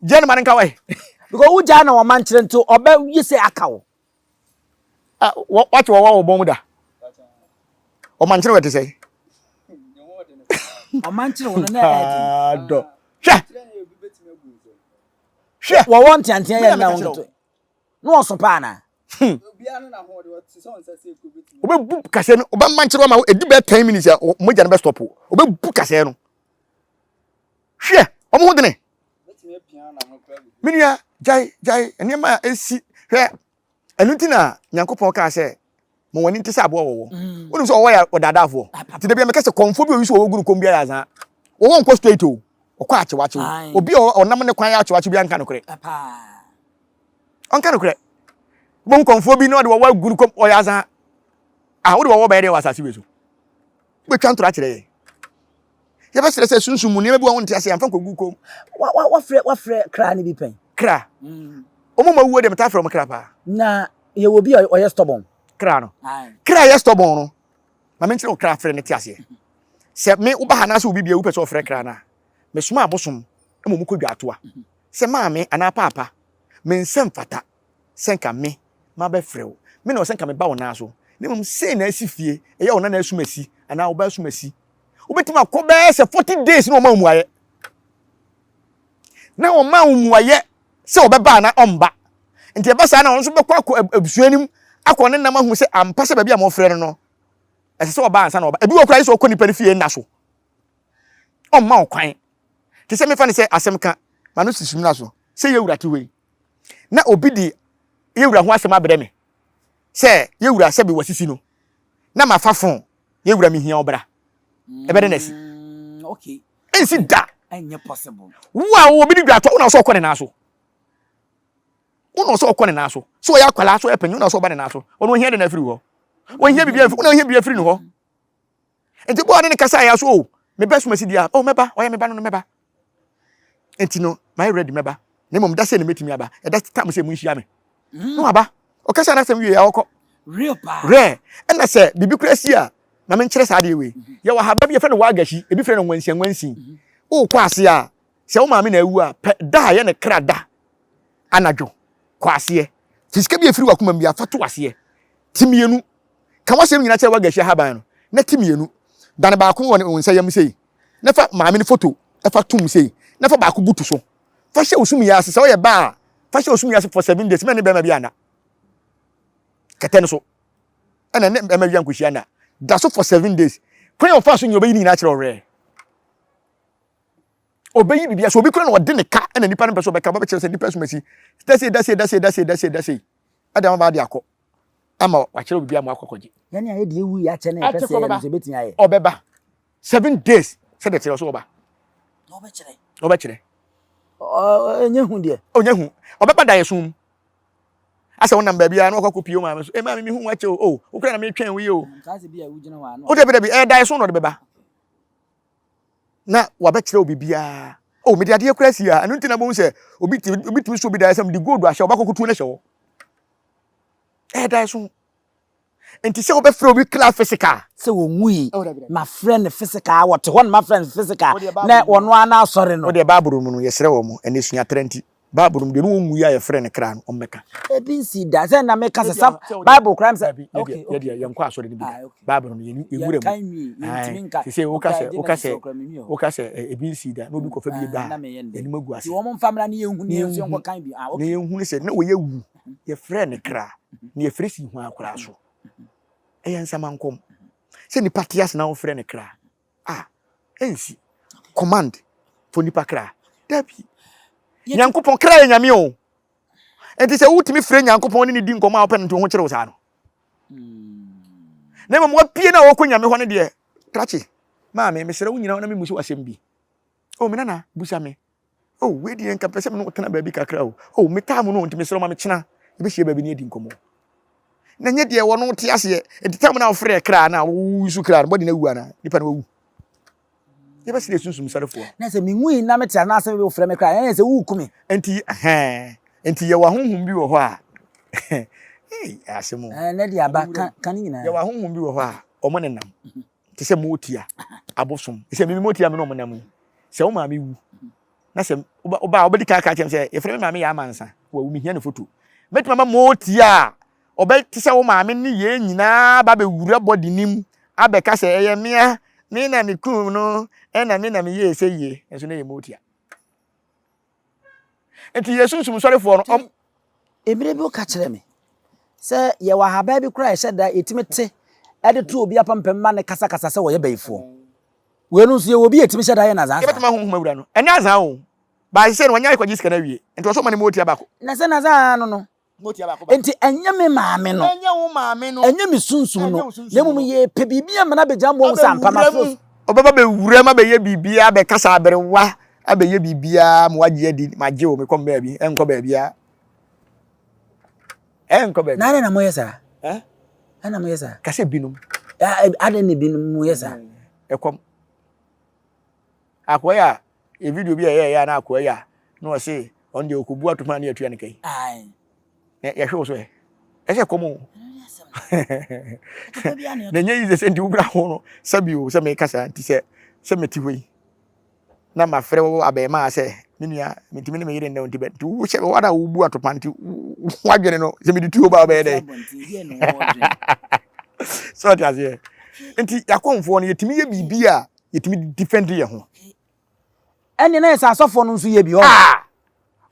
Gya no ma no nka wɛ. Because wo gya na wɔma nkyerɛ nti ɔbɛ yi sɛ aka wo. Ah, wate wɔwɔ wɔ bɔn mu da. Ɔma nkyerɛ wɔ te sɛ. Ɔma nkyerɛ wɔ no na ɛyɛ den. Dɔ. Hwɛ. Hwɛ. Wɔwɔ nteantea yɛ nna wɔn nketewa. Na ɔso paa na. Wobɛbu kasɛɛ no, wobɛma nkyerɛ ma ɛdi bɛyɛ 10 minutes a mogya no bɛstɔpo. Wobɛbu kasɛɛ no. Hwɛ, wɔn ho dene. Me nua, gyae, gyae nneɛma a esi. Hwɛ, ɛno nti na Nyankopɔn kaa sɛ, ma wɔn ani nte sɛ aboa wɔwɔ. Mm. Wonim sɛ ɔwɔ yɛ ɔdaadaafoɔ. Nti da bi a meka sɛ kɔmfoɔ bi a oyi so ɔwɔ gu no kɔm biara azaa. Wɔwɔ nkɔ straight o. Ɔkɔ akyewakyew. Obi a ɔnam ne kwan yɛ akyewakyew bi anka nokorɛ. Ɔnka nokorɛ. Wobɛhu kɔmfoɔ bi na ɔde wɔwɔ agu no kɔm ɔyɛ azaa. Ah, wode wɔwɔ bɛyɛ deɛ wɔ asase wei so. Wobɛtwa ntorɔ akyerɛ yɛn. Yɛbɛsrɛ sɛ sunsum mu nneɛma bi wɔ a wonte ase a, mfa nkɔgu kɔn mu. Wa wa wafrɛ wafrɛ kra no bi pɛn? Kra. Wɔn mu awuo deɛ metaa frɛ wɔn kra paa. Na yɛwɔ bi a ɔyɛ stubborn. Kra no. Kra a ɛyɛ stubborn no, ma menkyerɛ wo kra frɛ no te aseɛ. Sɛ me woba ha anaasɛ obi bi a wopɛ sɛ ɔfrɛ kra no a, mesoma abosom ma wɔn kɔ dwaatoa sɛ maame anaa paapa, me nsa mfata sɛ nka me mabɛfrɛ wo. Me na ɔsɛ nka meba wo nan so. Na mmom sei na asi fie, ɛyɛ wo nana asum asi anaa wo ba asum asi. Wobɛtumi akɔ bɛyɛ sɛ 40 days na ɔma wo mmuaeɛ. Na ɔma wo mmuaeɛ sɛ ɔbɛba anaa ɔmba. Nti ɛba saa na ɔno nso bɛkɔ akɔ abusua no mu akɔ ne nam ahu sɛ ampa sɛ baabi a wɔfrɛ no no, ɛsɛ sɛ ɔba ansa na ɔba. Ebi wɔ koraa sɛ ɔkɔ nipa no fie nna so. Ɔmma wo kwan. Te sɛ mefa no sɛ asɛm ka ma no sisi mu so sɛ yɛwura te hɔ yi. Na obi de yɛwura ho asɛm abrɛ me sɛ yɛwura sɛbi wasisi no na mafa fon yɛwura mehia wo bra. Ɛbɛdɛ na asi. Mm, Ɛnsi da. Wo a obi de dwa atɔ wo na ɔsɛ ɔkɔ ne nan so. Wo na ɔsɛ ɔkɔ ne nan so. Sɛ ɔyɛ akwadaa so ɔyɛ panyin wo na ɔsɛ ɔba ne nan so. Ɔno ohia de na afiri hɔ. Ohia biribi afiri wo na ohia biribi afiri ne hɔ. Nti bɔɔ ne ne kasa yɛ so o mebɛ so masi deɛ o mɛba ɔyɛ meba no no mɛba. Nti no mayɛ ready mɛba. Na mmom da sɛ ne mɛtumi aba. Ɛda tam sɛ mu nhyia me. Mm. Na waba. Ɔkasa n'asɛm wie a ɔkɔ. Real paa. Rare. Ɛna sɛ biribi kura si a ma menkyerɛ saa adeɛ wei. Mhm. Yɛwɔ ahaba bi yɛfrɛ no wagashi, ebi frɛ no nwansia nwansin. Mhm. Wokɔ ase a, sɛ wo maame na awu a, pɛ da a ɛyɛ ne kra da anadwo kɔ aseɛ. Fi sika bi a ɛfiri w'akoma mu bi a fa to aseɛ. Ti mmienu. Ka w'asɛm nyinaa kyerɛ wagashi ahaban no na ti mmienu. Dane baako wɔ wo nsa yam sei na fa maame no foto fa tom sei na fa baako butu so. Fa hyɛ wo sumyɛ ase. Sɛ woyɛ baa a, fa hyɛ wo sumyɛ ase for 7 days. Mɛ ne bɛrima bi anna kɛtɛ no so. Ɛna ne bɛrima bi ankɔhyia nna. Da so for 7 days. Kwan a ɔfa so nyɛ ɔbɛyi ne nyinaa kyerɛ ɔwerɛ. Ɔbɛyi biribi so obi kura na ɔde ne ka ɛna nipa no pɛ sɛ ɔbɛka ɔbɛkyerɛ sɛ nipa sumasi. Dase dase dase dase dase dase. Ɛde ama ba de akɔ. Ama wakyerɛ obi ama akɔ akɔgye. Yɛne a yɛde ewu yɛ akyɛ na yɛpɛ sɛ yɛn nso ebetumi ayɛ. Ɔbɛba 7 days sɛdeɛ kyerɛ ɔso ɔba. Ɔbɛkyerɛ. Ɔbɛkyerɛ. Ɛnyɛ hu deɛ. Ɔnyɛ hu. Ɔbɛba da yɛ sum. Asɛ wonam baabi a na wakɔ akɔpie wo maame so. E maame mehu wakyɛ o. O wokura na metwɛn wo yi o. O dabi dabi ɛyɛ da yɛ so na ɔde bɛba. Na wabɛkyerɛ wo biribiara. O mede adeɛ kura si a ɛno nti na bohu sɛ obi obi tumi so obi da yɛ sɛ mede gold ahyɛ ɔbɛkɔ kotuo no hyɛ hɔ. Ɛyɛ da yɛ so. Nti sɛ wobɛfrɛ obi kra physical. Sɛ wɔnwui, mafrɛ no physical, wɔte hɔ no mafrɛ no physical, na wɔno ara n'asɔre no. Wodeɛ Bible mu no yɛsrɛ wɔn ɛnɛ suatrɛ nti Bible mu deɛ ne wɔnwui a yɛfrɛ no kra no ɔmmɛka. Ebi nsi da sɛ na meka sɛ sa Bible koraa sɛ. Okay okay. Yɛdeɛ yɛnkɔ asɔre no bi da. Bible no yɛn yɛnwura mu. Sɛ woka sɛ woka sɛ woka sɛ ebi nsi da na obi kɔfa bi ba a yɛnim agu ase. Nti wɔn mfa mmra ne yɛnhu ne yɛn nso yɛnkɔ kan bi. Na yɛnhu ne sɛ na wɔyɛ wu yɛfrɛ no kra na yɛfrɛ si hwan koraa so. Ɛyɛ nsamankɔm. Sɛ nipa te ase na wofrɛ no kra a, ɛnsi. Command for nipa kra. Dabi. Nyankopɔn kra yɛ nyame o. Nti sɛ wotumi frɛ Nyankopɔn ne ne di nkɔmmɔ a wopɛ no nti wo ho kyerɛ wo saa no. Na mmom wapue no a ɔrekɔ Nyame hɔ no deɛ, krakye, maame, mesrɛ wo nyina hɔ na memmusa wo asɛm bi. Oh, me nana, busa me. Oh, wei deɛ nka pɛ sɛ me ne wo tena baabi kakra o. Oh, metaa mu no nti mesrɛ wo ma mekyena yɛbɛhyia baabi ne yɛadi nkɔmmɔ. Na nyɛ deɛ wɔno te aseɛ. Nti tam no a wofrɛ kra no a wosu kra no, bɔde no awu anaa? Nipa no wawu. Yɛbɛsrɛ sunsum sɔrefoɔ. Na sɛ menwui na mete ase na sɛ wofrɛ me kra, ɛnyɛ sɛ woreku me. Nti, ɛhɛn, nti yɛwɔ ahonhom bi wɔ hɔ a, ei, asɛm o. Ɛɛ, nɛ deɛ aba, ka, ka ne nyinaa. Yɛwɔ ahonhom bi wɔ hɔ a, wɔn nenam. Te sɛ motia, abosom. Sɛ mimi motia me ne wɔn nam yi. Sɛ wo maame wu, na sɛ woba a, wobɛdi kan aka akyerɛ me sɛ, yɛfrɛ me maame yɛ amansa, wawu, mehia ne foto. Mɛtumi ama motia a, ɔbɛte sɛ wo maame ne yɛn nyinaa ba bɛwura body no mu abɛka sɛ ɛyɛ mea, me na mekum no, ɛna me na meyɛɛ sɛ yie, nso na ɛyɛ motia. Nti yɛ sunsum sɔrefoɔ no, ɔm. Mmerɛ bi woka kyerɛɛ me sɛ yɛwɔ ahaban bi koraa a yɛhyɛ da yɛtumi te de to obi apampam ma no kasakasa sɛ wɔyɛ bayifoɔ. Wei no nso yɛwɔ bi a yɛtumi hyɛ da yɛ no azaa saa. Yɛbɛtumi ahonhom awura no. Ɛnyɛ azaa o. But sesei no wanya akɔgye sika no awie. Nti ɔsɛ ɔma no motia baako. Na sɛ n'azaa no no. Enti ɛnyɛ me maame no, ɛnyɛ me sunsum no, na mmom yɛrepɛ biribi ama no abɛgyina mu ahu sɛ ampa maforo. Ɔbɛba bɛwura mu abɛyɛ biribiara, abɛkasa aberewa, abɛyɛ biribiara ma wagye adi, magye o, mekɔ baabi, ɛnkɔ baabiara. Ɛnkɔ baabi. Na adɛn na moyɛ saa? Adɛn na moyɛ saa? Ka sɛ binom. Adɛn na binom moyɛ saa? Ɛkɔm. Akoa yi a yɛ video bi a ɛyɛ a na akoa yi a na ɔse ɔno deɛ ɔkɔbu ato hɔ a ne yɛtua ne ka yi. Na yɛhwɛ wo so ɛ. Ɛsɛ kɔm o. Na ɛnyɛ yi sɛ nti wokura ho no sɛbi o sɛ meka saa nti sɛ sɛ mete hɔ yi na mafrɛ wo abɛɛmaa sɛ me nua mentumi ne me yere nnɛ nti bɛ nti wohyɛ wo ara wobu atopa nti woadwene no sɛ mede tuo ba wobɛyɛ dɛn sɛ ɔte aseɛ nti yɛakɔmfoɔ no yɛtumi yɛ biribi a yɛtumi defend yɛ ho. Ɛnneɛ na yɛ sɛ asɔfoɔ no nso yɛ bi hɔ. Ah!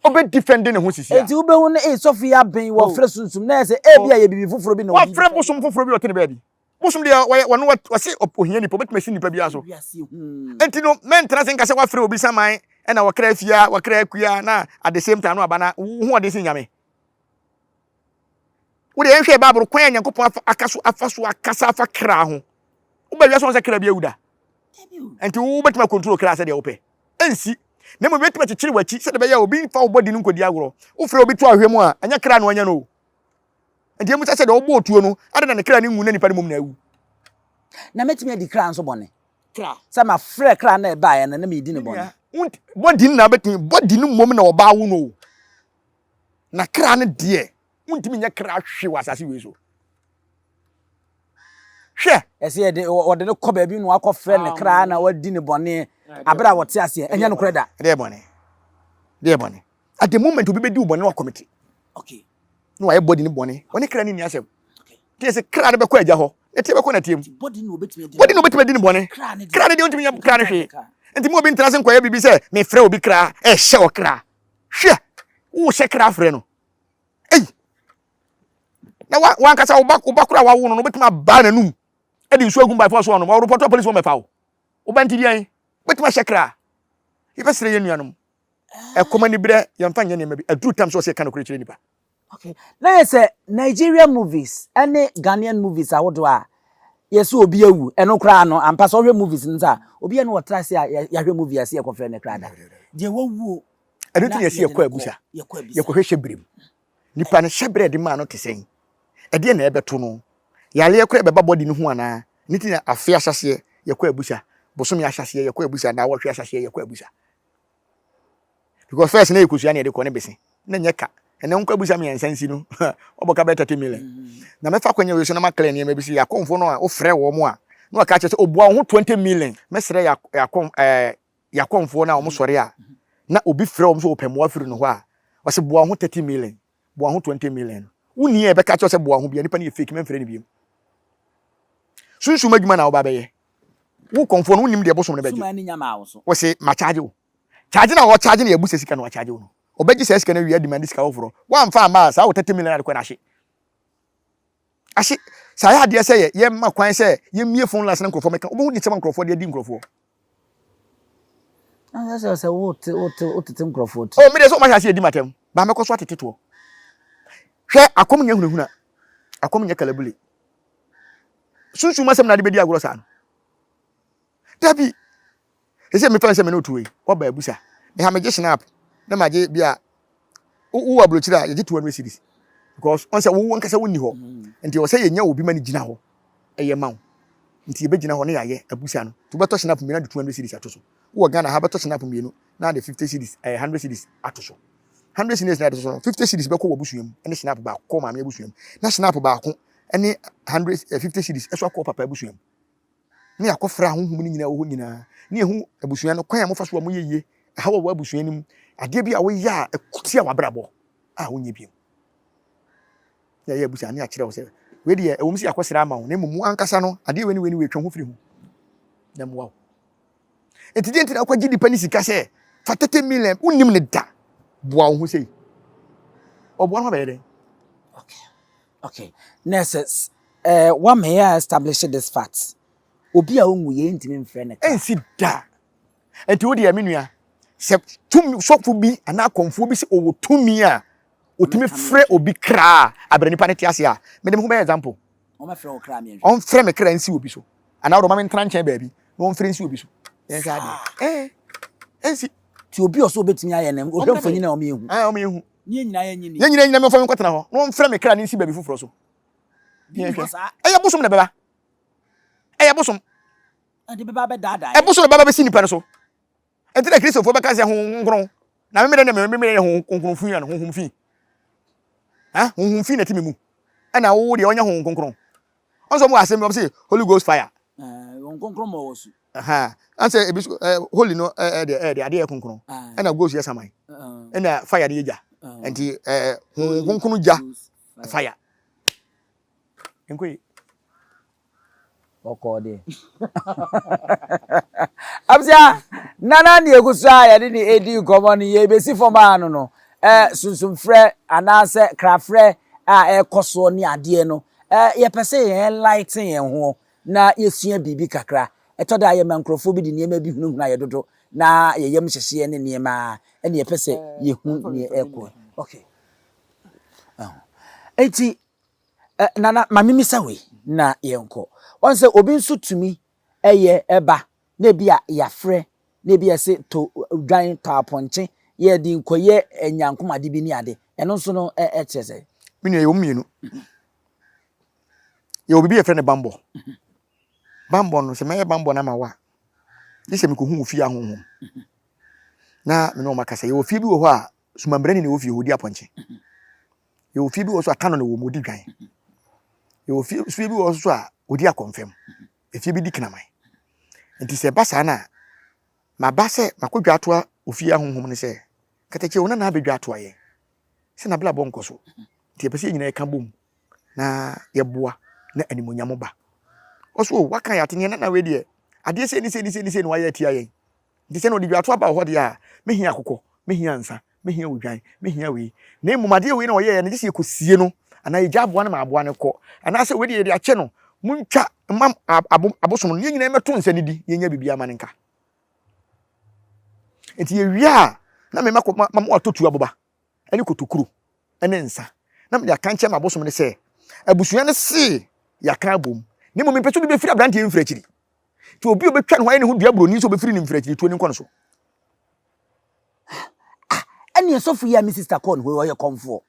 Ɔbɛ defend ne ho sisi a. Enti wobɛhu no ee sɔfo yi aben wɔfrɛ sunsum na yɛ sɛ ebi a yɛ biribi foforɔ bi na ɔde. Wɔfrɛ bosom foforɔ bi ɔte ne baabi. Bosom deɛ wɔyɛ wɔn wɔse ohia nipa obetumi asi nipa biara so. Enti no mɛntena se nka sɛ wafrɛ obi saman ɛna wɔkra afia wɔkra akua na at the same time no aba na wo ho ɔden sen nyame. Wo deɛ yɛnhwɛ Bible kwan a Nyankopɔn afa aka so afa so akasa afa kra ho. Woba wiase wɔn sɛ kra bi awu da. Nti wo wobɛtumi akontrol kra sɛdeɛ wopɛ. Ɛnsi. Na mmom bɛtumi akyekyere w'akyi sɛdeɛ ɛbɛyɛ a obi mfa wo bɔdi no nkɔdi agorɔ. Wofrɛ obi to ahwɛ mu a, ɛnyɛ kra na wanya no o. Nti ɛmu sɛ sɛdeɛ wobɔ otuo no, adɛn na ne kra no nwu na nipa no mmom na awu? Na mɛtumi adi kra nso bɔne. Kra. Sɛ mafrɛ kra na ɛbaeɛ no na meredi no bɔne. Bɔdi no na wobɛtumi, bɔdi no mmom na ɔbaa wo no o. Na kra no deɛ, wontumi nyɛ kra hwe wɔ asase wei so. Hwɛ! Ɛsɛ yɛde wɔde no kɔ baabi na wakɔfrɛ ne kra na wadi ne bɔne abere a wɔte aseɛ. Ɛnyɛ nokorɛ da. Ɛdeɛ bɔne. Ɛdeɛ bɔne. At the moment obi bɛdi wo bɔne na wakɔmete. Okay. Na wayɛ bɔdi ne bɔne. Ɔne kra ne nni asɛm. Nti ɛsɛ kra no bɛkɔ agya hɔ. Nɛteɛ bɛkɔ nɛteɛ mu. Bɔdi na obɛtumi adi ne bɔne. Bɔne. Kra ne deɛ ɔntumi nyɛ kra no hwee. Nti mo obi ntena ase nkɔyɛ biribi sɛ mefrɛ obi kra ɛhyɛ ɔkra. Hwɛ! Wohyɛ kra frɛ no. Ei! Na wa wankasa wo ba wo ba kora wawo no no wobɛtumi abaa n'anum de nsuo agu by force ɔnom. Ɔrepɔtɔ apolisi wɔn mɛfa wo. Wo ba nti deɛn? Wobɛtumi ahyɛ kra. Yɛbɛsrɛ yɛn nuanom. Ɛkɔm aniberɛ yɛmfa nyɛ nneɛma bi. Aduru tam sɛ ɔsɛ yɛka nokorɛ kyerɛ nnipa. Okay. Na yɛ sɛ Nigeria movies ɛne Ghanaian movies ahodoɔ a yɛsɛ obi awu ɛno koraa no ampa sɛ ɔhwɛ movies no sɛ a obi ɛne wɔtra ase a yɛahwɛ movie ase yɛkɔfrɛ no koraa da deɛ wawuo Ɛno nti na yɛsi yɛkɔ abusa, yɛkɔhwɛ hyɛbrɛ mu. Nipa no hyɛbrɛ de maa no te sɛn? Ɛdeɛ na ɛbɛto no? Yareɛ koraa ɛbɛba body no ho anaa? Ne ti na afe ahyɛseɛ yɛkɔ abusa, bosome ahyɛseɛ yɛkɔ abusa, naawɔtwe ahyɛseɛ yɛkɔ abusa. Because first na yɛkɔsua na yɛde kɔ ne bese, na nyɛ ka. Ɛnɛ nkɔ abusa mmiɛnsa nsi no, wɔbɔ ka bɛyɛ 30 million. Na mɛfa akɔnya wei so na maklɛ nneɛma bi sɛ yɛakɔmfo no a wofrɛ wɔn a, na wɔka kyerɛ sɛ ɔbua wo ho 20 million. Mɛsrɛ yɛakɔm ɛɛ Y'akɔmfoɔ no a wɔn sɔre a na obi frɛ wɔn sɛ wɔpɛ mmoa firi no hɔ a, ɔse boa wo ho 30 million, boa wo ho 20 million. Wo nni a ɛbɛka kyerɛ sɛ boa wo ho bia, nipa no yɛ fake, mɛmfrɛ no biom. Sunsum adwuma na woba bɛyɛ. Wo kɔmfoɔ no wonim deɛ bosom no bɛgye. Wɔse ma charge wo. Charge na ɔcharge no yɛ abusa sika na wacharge wo no. Ɔbɛgye saa sika no awie ademande sika foforɔ. Woamfa amma a saa wo 30 million ade kɔ no ahye. Ahye, sɛ ayɛ adeɛ sɛ yɛ yɛma kwan sɛ yɛmmie phone lines na nkurɔfoɔ mɛka, wobɛhu nsɛm a nkurɔfoɔ de adi nkurɔfoɔ. Na sɛ sɛ wote wote wotete nkurɔfoɔ ti. Oh, me deɛ sɛ wɔahyɛ aseɛ di m'atɛm, baa mɛkɔ so atete toɔ. Hwɛ, akɔm nyɛ hunahuna, akɔm nyɛ kalabule. Sunsum asɛm na ade bɛdi agorɔ saa no. Dabi. Ɛsɛ mefa sɛ me ne wotu wei. Waba abusa. Me ha megye snap na magye bi a wowɔ aburokyire a yɛgye 200 cedis. Because ɔn sɛ wo ankasa wonni hɔ. Nti ɛwɔ sɛ yɛnya obi ma no gyina hɔ ɛyɛ ma wo. Nti yɛbɛgyina hɔ na yɛayɛ abusa no. Nti wobɛtɔ snap mmienu de 200 cedis ato so. Wowɔ Ghana ha bɛtɔ snap mmienu na de 50 cedis ɛyɛ 100 cedis ato so. 100 cedis na ato so no 50 cedis bɛkɔ w'abusua mu ɛne snap baako kɔ maame abusua mu. Na snap baako ɛne 150 cedis ɛso akɔ papa abusua mu. Ne yɛakɔfrɛ ahonhom no nyinaa wɔ hɔ nyinaa ne yɛhu abusua no kwan a mofa so a moyɛ yie ɛha wɔ w'abusua no mu adeɛ bi a woyɛ a ɛtia w'abrabɔ a wonyɛ bio. Na yɛyɛ abusua ne akyerɛ wo sɛ wei deɛ ɛwɔ mu sɛ yɛakɔsrɛ ama wo na mmom wo ankasa no adeɛ wei ne wei ne wei twe ho firi ho na mmoa wo. Nti deɛ nti na wokɔgye nipa ne sika sɛ fa 30 million wonnim ne da boa wo ho sei ɔboa no ho abɛyɛ dɛn? Okay. Okay. Nurses, eh, what may I establish this fact? Obi a onwu yɛ ntumi mfrɛ ne kra. Ɛnsi da. Nti wo deɛ me nua, sɛ tumi sɔfo bi anaa kɔmfoɔ bi sɛ ɔwɔ tumi a ɔtumi frɛ obi kra a abrɛ nipa no te ase a, mede me ho bɛyɛ example. Ɔmɛfrɛ wo kra mmiɛnhwɛ. Ɔmfrɛ me kra nsi obi so. Anaa ɔde ɔma me ntena nkyɛn baabi na ɔmfrɛ nsi obi so. Yɛnhwɛ adeɛ. Ɛɛ, ɛnsi. Ti obi ɔsɛ obetumi ayɛ no, ɔhwɛ mfonyin a ɔmo yɛ hu. Ɛɛ, ɔmo yɛ hu. Ne yɛn nyinaa yɛnye ni. Yɛn nyinaa nyina mfa me nkɔtena hɔ na wɔmfrɛ me kra no nsi baabi foforɔ so. Yɛnhwɛ. Ɛyɛ bosom na ɛbɛba. Ɛyɛ bosom. Ɛde bɛba abɛdaadaa. Ɛbosom na ɛbɛba bɛsi nipa no so. Ɛnti na Kristofoɔ bɛka sɛ honhom kronkron. Na me mede ne me mede honhom kronkron fi na honhom fi. Ha honhom fi na ɛte me mu. Ɛna wo deɛ ɔnyɛ honhom kronkron. Ɔnso ɔmo wɔ asɛm bi ɔmo se Holy Ghost fire. Ɛɛ honhom kronkron ma wɔ su. Aha. Ansɛ ebi so eh, holy no eh, eh, deɛ eh, deɛ adeɛ yɛ kronkron. Ɛna ghost yɛ saman. Ɛna fire no yɛ gya. Nti eh, honhom kronkron gya fire. Nko yi. Bɔkɔɔ deɛ. Abusua, nana ne egu so a yɛde ne edi nkɔmɔ no yɛbɛsi fam a no no eh, sunsumfrɛ anaasɛ krafrɛ a ɛrekɔ soɔ ne adeɛ no eh, yɛpɛ sɛ yɛn enlighten yɛn ho na yɛsua biribi kakra. Ɛtɔ da a yɛma nkurɔfoɔ bi de nneɛma bi hunahuna yɛ dodo na yɛn yam hyehye yɛn ne nneɛma a ɛne yɛpɛ sɛ yɛhu neɛ ɛrekɔ. Okay. Enti, Nana, ma memisa wei na yɛnkɔ. Wɔn sɛ obi nso tumi yɛ ɛba na ebi a yɛafrɛ na ebi a yɛse to dwan tɔ apɔnkye yɛde nkɔyɛ nyankomade bi ne ade. Ɛno nso no ɛkyerɛ sɛ? Me nua, yɛwɔ mu mmienu. Yɛwɔ biribi a yɛfrɛ no bammɔ. Bammɔ no, sɛ mɛyɛ bammɔ no ama wo a, gye sɛ mekɔhu wo fie ahonhom na me ne wɔn akasa. Yɛwɔ fie bi wɔ hɔ a, sumambrani na ɛwɔ fie hɔ, ɔdi apɔnkye. Yɛwɔ fie bi wɔ so a, tano na ɛwɔ mu, ɔdi dwan. Yɛwɔ fie, fie bi wɔ so a, ɔdi akɔmfam. Efie bi di kraman. Nti sɛ ɛba saa no a, maba sɛ makɔdwa atoa ofie ahonhom no sɛ, katakyie wo nana abɛdwa atoa yɛn sɛ n'abrabɔ nkɔ so. Nti yɛpɛ sɛ yɛn nyinaa yɛka bom na yɛboa na animuonyam ba. Ɔso o, waka yɛ ate neɛ nana wei deɛ, adeɛ sei ne sei ne sei ne sei na wayɛ atia yɛn. Nti sɛ na ɔde dwato aba wɔ hɔ deɛ a, mehia akokɔ, mehia nsa, mehia odwan, mehia wei. Na mmom adeɛ wei na ɔyɛeɛ no, gye sɛ yɛkɔsie no, anaa yɛgya aboa no ma aboa no kɔ, anaasɛ wei deɛ yɛde akyɛ no, montwa mma abosom no, yɛn nyinaa mmɛto nsa nidi, na yɛnya biribi ama no nka. Nti yɛwie a, na mema kɔ ma ma watɔ tuo aboba ne kotokuro ne nsa, na mede aka nkyɛn ma abosom no sɛ, abusua no se yɛaka abom, na mmom mepɛ sɛ obi bɛfiri aberanteɛ mfiri akyiri. Nti obi a obɛtwa ne ho ayɛ ne ho dua buroni sɛ obɛfiri ne mfiri akyiri tuo ne nkɔ no so. Ah, ɛne sɔfo yi a me sister kɔɔ ne hɔ yi, ɔyɛ kɔmfoɔ.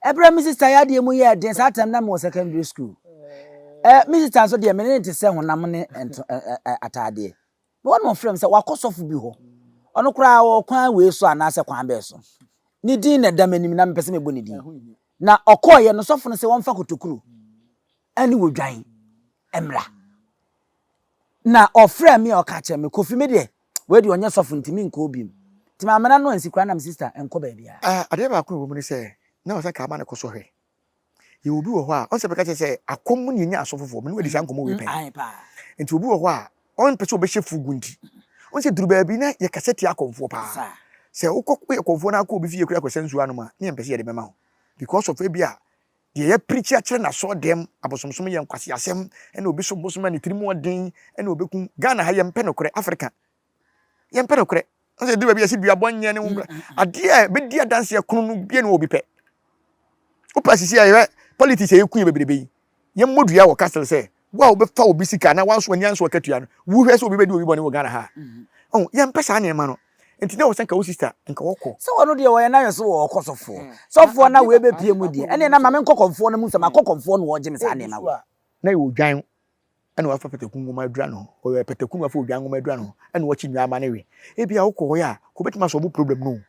Ɛberɛ me sister yɛ adeɛ mu yɛɛ den saa tam na mewɔ secondary school. Eh, me sister nso deɛ me ne no te sɛ honam ne nto, eh, eh, ataadeɛ. Na wɔn na ɔfrɛ me sɛ wakɔ sɔfo bi hɔ. Ɔno koraa wɔ kwan wei so anaasɛ kwan bɛɛ so. Ne din na ɛda m'anim na mepɛ sɛ mebɔ ne din. Na ɔkɔɔyɛ no sɔfo no sɛ wɔmfa kotokuro ɛne odwan mmra. Na ɔfrɛɛ me a ɔka kyerɛ me, Kofi me deɛ wei deɛ ɔnyɛ sɔfo nti menkɔ bio. Nti mammena no ansi koraa na me sister nkɔ baabiara. Adeɛ baako a ɛwɔ mu ne sɛ, na ɔsɛ ka ama no kɔ sɔhwɛ. Yɛwɔ obi wɔ hɔ a, ɔnsɛ bɛka kyerɛ sɛ akɔm mu ne yɛnya asɔfofoɔ, me ne wadi saa nkɔmmɔ wei pɛn. Nti obi wɔ hɔ a, ɔmpɛ sɛ ɔbɛhyɛ fugu nti, ɔnsɛ duru baabi na yɛkasa tia akɔmfoɔ paa. Sɛ wokɔ woyɛ kɔmfoɔ na akɔ obi fie kura kɔsɛ nsuo anom a, ne yɛmpɛ sɛ yɛde bɛma wo. Because of ebi a deɛ yɛapirikyi akyerɛ n'asɔɔdɛm, abosomsom yɛ nkwaseasɛm, ɛna obi som bosom a ne tirim ɔden, ɛna ɔbɛku. Ghana ha yɛmpɛ nokorɛ, Africa yɛmpɛ nokorɛ. Ɔsɛ ɛduru baabi yɛsi duabɔ nyɛ ne ho nkura. Adeɛ a ɛbɛdi adanseɛ kono no bie ne wɔ obi pɛ. Wopɛ asisi a yɛhwɛ politics a yɛku yɛ bebrebe yi. Yɛmmɔ dua wɔ castle sɛ wo a wobɛfa obi sika na wanso ani anso akatua no, wu hwɛ sɛ obi bɛdi obi bɔne wɔ Ghana ha a. Ɔho, yɛmpɛ saa nneɛma no. Nti na ɛwɔ sɛ nka wo sister nka wɔkɔ. Sɛ ɔno deɛ ɔyɛ n'ayɛ so wɔ ɔkɔ sɔfoɔ. Sɔfoɔ na wei bɛpie mu deɛ, ɛneɛ na ma menkɔ kɔmfoɔ no mu sɛ makɔ kɔmfoɔ na ɔgye me saa nneɛma wei. Na yɛ odwan ɛna wafa pataku nwoma adura ne ho. Ɔyɛ pataku na wafa odwan nwoma adura ne ho ɛna wakyi nnwamma no we. Ebia wokɔ hɔ yi a, kò bɛtumi asɔlvo problem no o.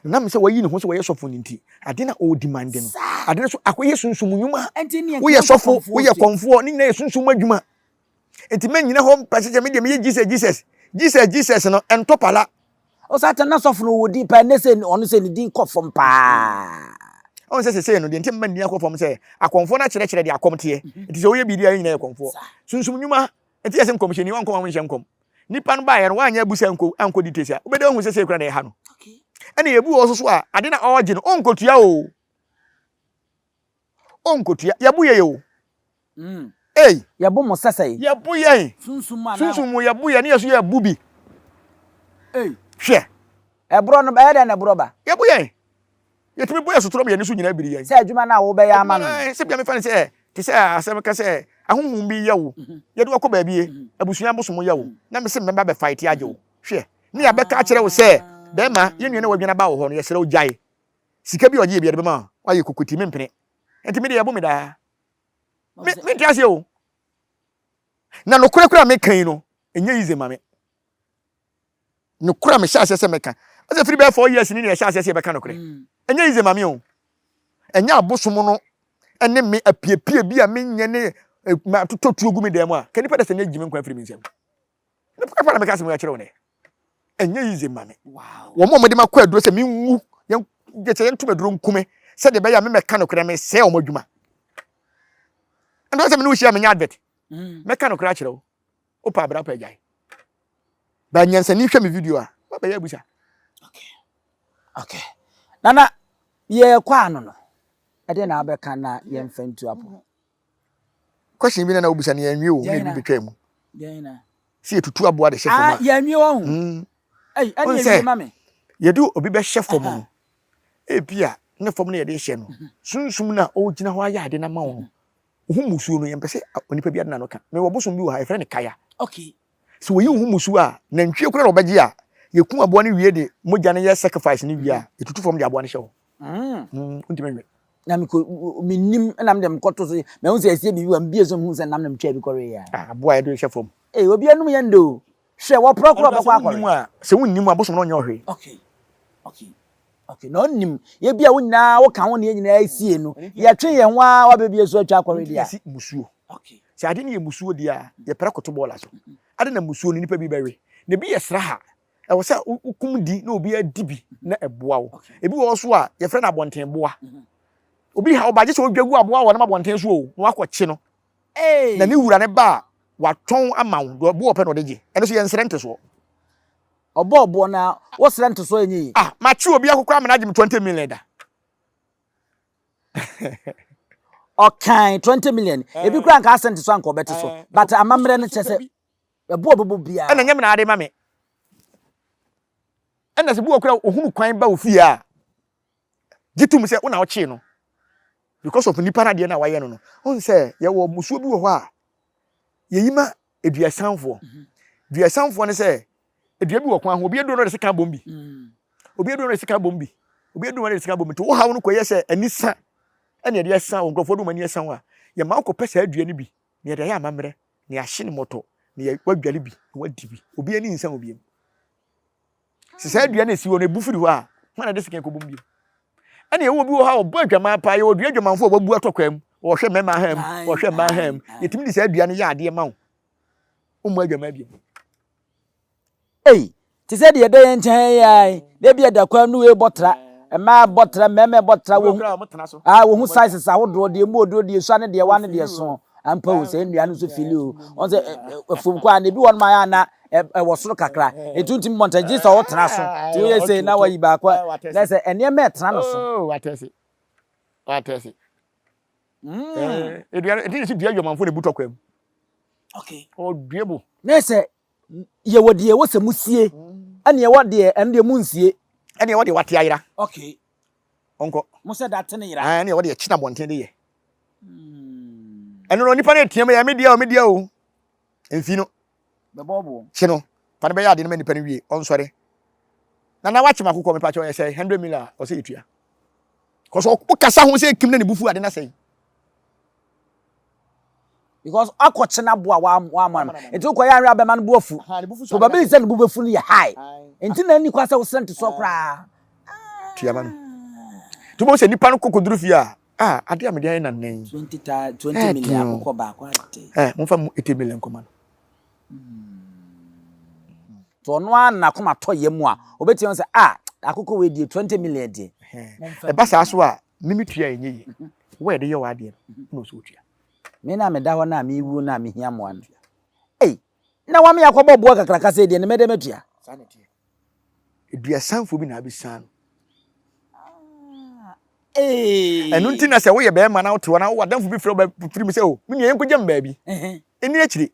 Na nam sɛ wayi ne ho sɛ wɔyɛ sɔfo no nti, ade na ɔredimande no, ade no so akɔyɛ sunsum nnwuma. Woyɛ sɔfo, woyɛ kɔmfoɔ, ne nyinaa yɛ sunsum adwuma. Nti mɛnyina hɔ mpɛ sɛ me deɛ meyɛ Jesus Jesus Jesus Jesus no ɛntɔ pala. Ɔsatan na sɔfo no wɔ din paa ɛnɛ sɛ ɔno sɛ ne din kɔ fam paa. Ɔn sɛ sesei no deɛ nti mma nni akɔ fam sɛ akɔmfoɔ no akyerɛkyerɛ deɛ akɔm teɛ. Nti sɛ woyɛ biribi a yɛn nyinaa yɛ kɔmfoɔ. Sunsum nnwuma nti yɛ sɛ nkɔmhyɛni wankɔ wɔn nhyɛ nkɔm. Nipa no baeɛ no wanyɛ abusa ankɔ ankɔ details a wobɛda wahu sɛ sei koraa na ɛha no. Ɛna ebi wɔ hɔ nso so a ade na ɔregye no ɔnkɔtua o. Ɔnkɔtua. Yɛbo yɛn o. Mm. Ei. Yɛbo mo sɛ sɛn? Yɛbo yɛn. Sunsum mu anaa? Sunsum mu yɛbo yɛn ne yɛ so yɛbo bi. Ei. Hwɛ. Ɛborɔ no ɛyɛ dɛn na ɛborɔ ba? Yɛbo yɛn. Yɛtumi bɔ yɛn sotorɔ ma yɛn ani so nyinaa biri yɛn. Sɛ adwuma no a wobɛyɛ ama no. Sɛ bia mefa no sɛ te sɛ asɛm ka sɛ ahonhom bi yɛ wo, yɛde wo akɔ baabi e, abusua abosom yɛ wo, na mese mɛba bɛ fight agye wo. Hwɛ, ne yɛabɛka akyerɛ wo sɛ bɛrima, yɛn nua no a wadwane aba wo hɔ no, yɛsrɛ wo gyae. Sika bi a ɔgye yɛ bi yɛde bɛma wo, woayɛ kokotii, mempene. Enti me deɛ yɛbo me daa. Me, mente aseɛ o. Na nokorɛ koraa a meka yi no, ɛnyɛ easy ma me. Nokorɛ a mehyɛ aseɛ sɛ mɛka. Ɔsɛ firi bɛyɛ 4 years ni na yɛhyɛ aseɛ sɛ yɛbɛka nokorɛ. Ɛnyɛ easy ma me o. Ɛnyɛ abosom no ne me apiepie bi a menyɛ ne matotɔ tuo gu me dan mu a, ka nipa da sɛ ne agyi me nkwa afiri me nsam. Nokorɛ paa na meka asɛm yi akyerɛ wo nɛ. Ɛnyɛ easy ma me. Wɔn a wɔde makɔ aduro sɛ menwu, yɛn sɛ yɛnto me aduro nku me sɛdeɛ ɛbɛyɛ a memɛka nokorɛ mesɛe wɔn adwuma. Ɛnna sɛ me ne wo hyia menyɛ advert. Mɛka nokorɛ akyerɛ wo. Wopɛ abira wopɛ agyae. Ba nyansani hwɛ me video a, wabɛyɛ abusa. Okay. Okay. Nana, yɛkɔ ano no. Ɛdeɛ na abɛka na yɛmfa ntu apo. Question bi na na wobisa no yɛnwie o, na ebi betwa mu. Sɛ yɛtutu aboa de hyɛ fam a. Ah, yɛnwie wɔ ho. Mm. Ei, ɛne yɛwie ma me. Yɛde obi bɛhyɛ fam no, ebi a ne fam no yɛde hyɛ no, sunsum no a ɔgyina hɔ ayɛ ade no ama wo no, Wo ho mmusuo no, yɛmpɛ sɛ onipa biara de n'ano ka. Mewɔ bosom bi wɔ ha, yɛfrɛ no Kaya. Okay. Sɛ wɔyi wo ho mmusuo a, nantwie koraa na wɔbɛgye a, yɛku aboa no wie de mogya no yɛ sacrifice no wie a, yɛtutu fam de aboa no hyɛ hɔ. Mm. Wontumi nwe. Na mekɔ mennim na mede mekɔto so mahu sɛ ɛsie biribi wɔ mbie so mehu sɛ nam na metwaa bi kɔwee a. Ah, aboa a yɛde hyɛ fam. Ee, obi anum yɛn de o. Hwɛ, wɔporɔ korɔ ɔbɛkɔ akɔwe. Sɛ wonnim a, bosom no ɔnyɛ ɔhwee. Okay. Okay. Okay, na ɔnim. Yɛ bi a wo nyinaa woka ho na yɛn nyinaa sie no. Yɛtwe yɛn ho ara wabɛbie so atwa akɔwe deɛ. Yɛsi musuo. Okay. Sɛ ade no yɛ musuo deɛ a, yɛpra kɔto bɔɔla so. Ade na musuo no nipa bi bɛwe. Na ebi yɛ sraha. Ɛwɔ sɛ wokum di na obi adi bi na ɛboa wo. Ebi wɔ hɔ so a yɛfrɛ no abɔntenboa. Obi ha wo ba gye sɛ odwa gu aboa wɔ nam abɔnten so o na wakɔkye no. Na ne wura ne ba a watɔn ama wo deɛ ɔboɔ ɔpɛ na ɔde gye. Ɛno so yɛnsrɛ ntesoɔ. Ɔbɔ ɔboɔ na wosrɛ ntosoɔ ɛnyɛ yie. Ah makye obi akokɔ amena agye me 20 million da. Ɔkan 20 million. Ebi koraa nka asɛ ntosoɔ anka ɔbɛte so. But amammerɛ no kyerɛ sɛ ɛboɔ ɔbɛbɔ biara. Ɛna nyɛ me na ade ma me. Ɛna sɛ bi wɔ koraa ohunu kwan ba wo fie a gye tom sɛ wo na wokyee no because of nipa no adeɛ no a wayɛ no no. Wohu sɛ yɛwɔ mmusuo bi wɔ hɔ a yɛyi ma aduasanfoɔ. Duasanfoɔ ne sɛ dua bi wɔ kwan ho, obi aduro no de sika bom bi. Obi aduro no de sika bom bi. Obi aduro no de sika bom bi. Nti wo haw no kɔyɛ sɛ ani sa ɛna yɛde asa wo nkurɔfoɔ de wɔn ani asa wo a, yɛma wokɔpɛ saa dua no bi na yɛde ayɛ amammerɛ na yɛahye no mmɔtɔ na yɛ wadwale bi na wadi bi. Obi ani nsa wo biom. Sɛ saa dua no esi hɔ no ebu firi hɔ a, hwan na de sika kɔbom bio? Ɛna yɛwɔ obi wɔ hɔ a ɔbɔ adwaman paa, yɛwɔ dua adwamanfo a wɔabu atɔ kwaa mu, wɔhwɛ mmarima ha mu, wɔhwɛ mmaa ha mu. Yɛtumi de saa dua no yɛ adeɛ ma wo. Wommɔ adwaman bio. Ei, te sɛ deɛ ɛda yɛn nkyɛn yi ara yi, na ebi ɛda kwan no wei bɔ tra, mmaa bɔ tra, mmarima bɔ tra, wɔhu, ah, wɔhu sizes ahodoɔ, deɛ mu oduro, deɛ sua ne deɛ wa ne deɛ so. Ampa o, sɛ nnua no nso fili o. Wɔn sɛ afuom kɔ a, na ebi wɔ nom ayɛ ana ɛwɔ soro kakra. Etu ntumi bɔ nta, gye sɛ ɔtena so. Ti woyɛ sɛ na wayi baako a, na sɛ nneɛma ɛtena no so. Oh, watɛse. Watɛse. Mm. Edua no, ɛti sɛ dua adwamanfo na ebu tɔkwa mu. Okay. Ɔdua bu. Na sɛ yɛwɔ deɛ ɛwɔ sɛ musie, ɛne ɛwɔ deɛ ɛno deɛ munsie. Ɛne ɛwɔ deɛ wate ayera. Okay. Ɔnkɔ. Mo sɛ da te ne yera. Ɛne ɛwɔ deɛ ɛkyena abɔnten de yɛ. Ɛno no nipa no etia mu yɛ me deɛ o me deɛ o. Mfi no. Kye no. Fa no bɛyɛ ade no ma nipa no wie. Ɔnsɔre. Na na wakye makokɔ mepa kyɛ ɔyɛ sɛ 100 million a ɔsɛ yɛtua. Kɔsɔ wokasa ho sɛ kim na ne bufu ade na sɛe. Because akɔkye no aboa wamma no. Nti wokɔyɛ anwea bɛma no bo afu. Probability sɛ ne bo bɛfu no yɛ high. Nti na ɛnni kwan sɛ wosrɛ ntosoɔ koraa. Tua ma no. Nti wobɛhu sɛ nipa no kɔ kɔduru fie a, ah, adeɛ a mede ayɛ nana yi. 20 million akokɔ baako ade. Eh, momfa mu 80 million nkɔma no. Nti ɔno ara na n'akoma tɔ yam a, obɛtumi ahu sɛ, ah, akokɔ wei deɛ 20 million deɛ. Ɛba saa so a, me metua a ɛnyɛ yie. Wo a yɛde yɛ w'adeɛ no, na ɔsɛ ɔtua. Me na meda hɔ no a merewuo no a mehia mmoa no. Ei, na wame akɔbɔ boɔ kakraka sei deɛ, ne mɛdɛ matua. Saa na ɛteɛ. Aduasanfoɔ bi na abɛsiane no. Ɛno nti na sɛ woyɛ bɛrima na wote hɔ na w'adamfo bi frɛ wo bɛ firi mu sɛ o, me nua yɛnkɔgya me baabi. Ɛnni akyire.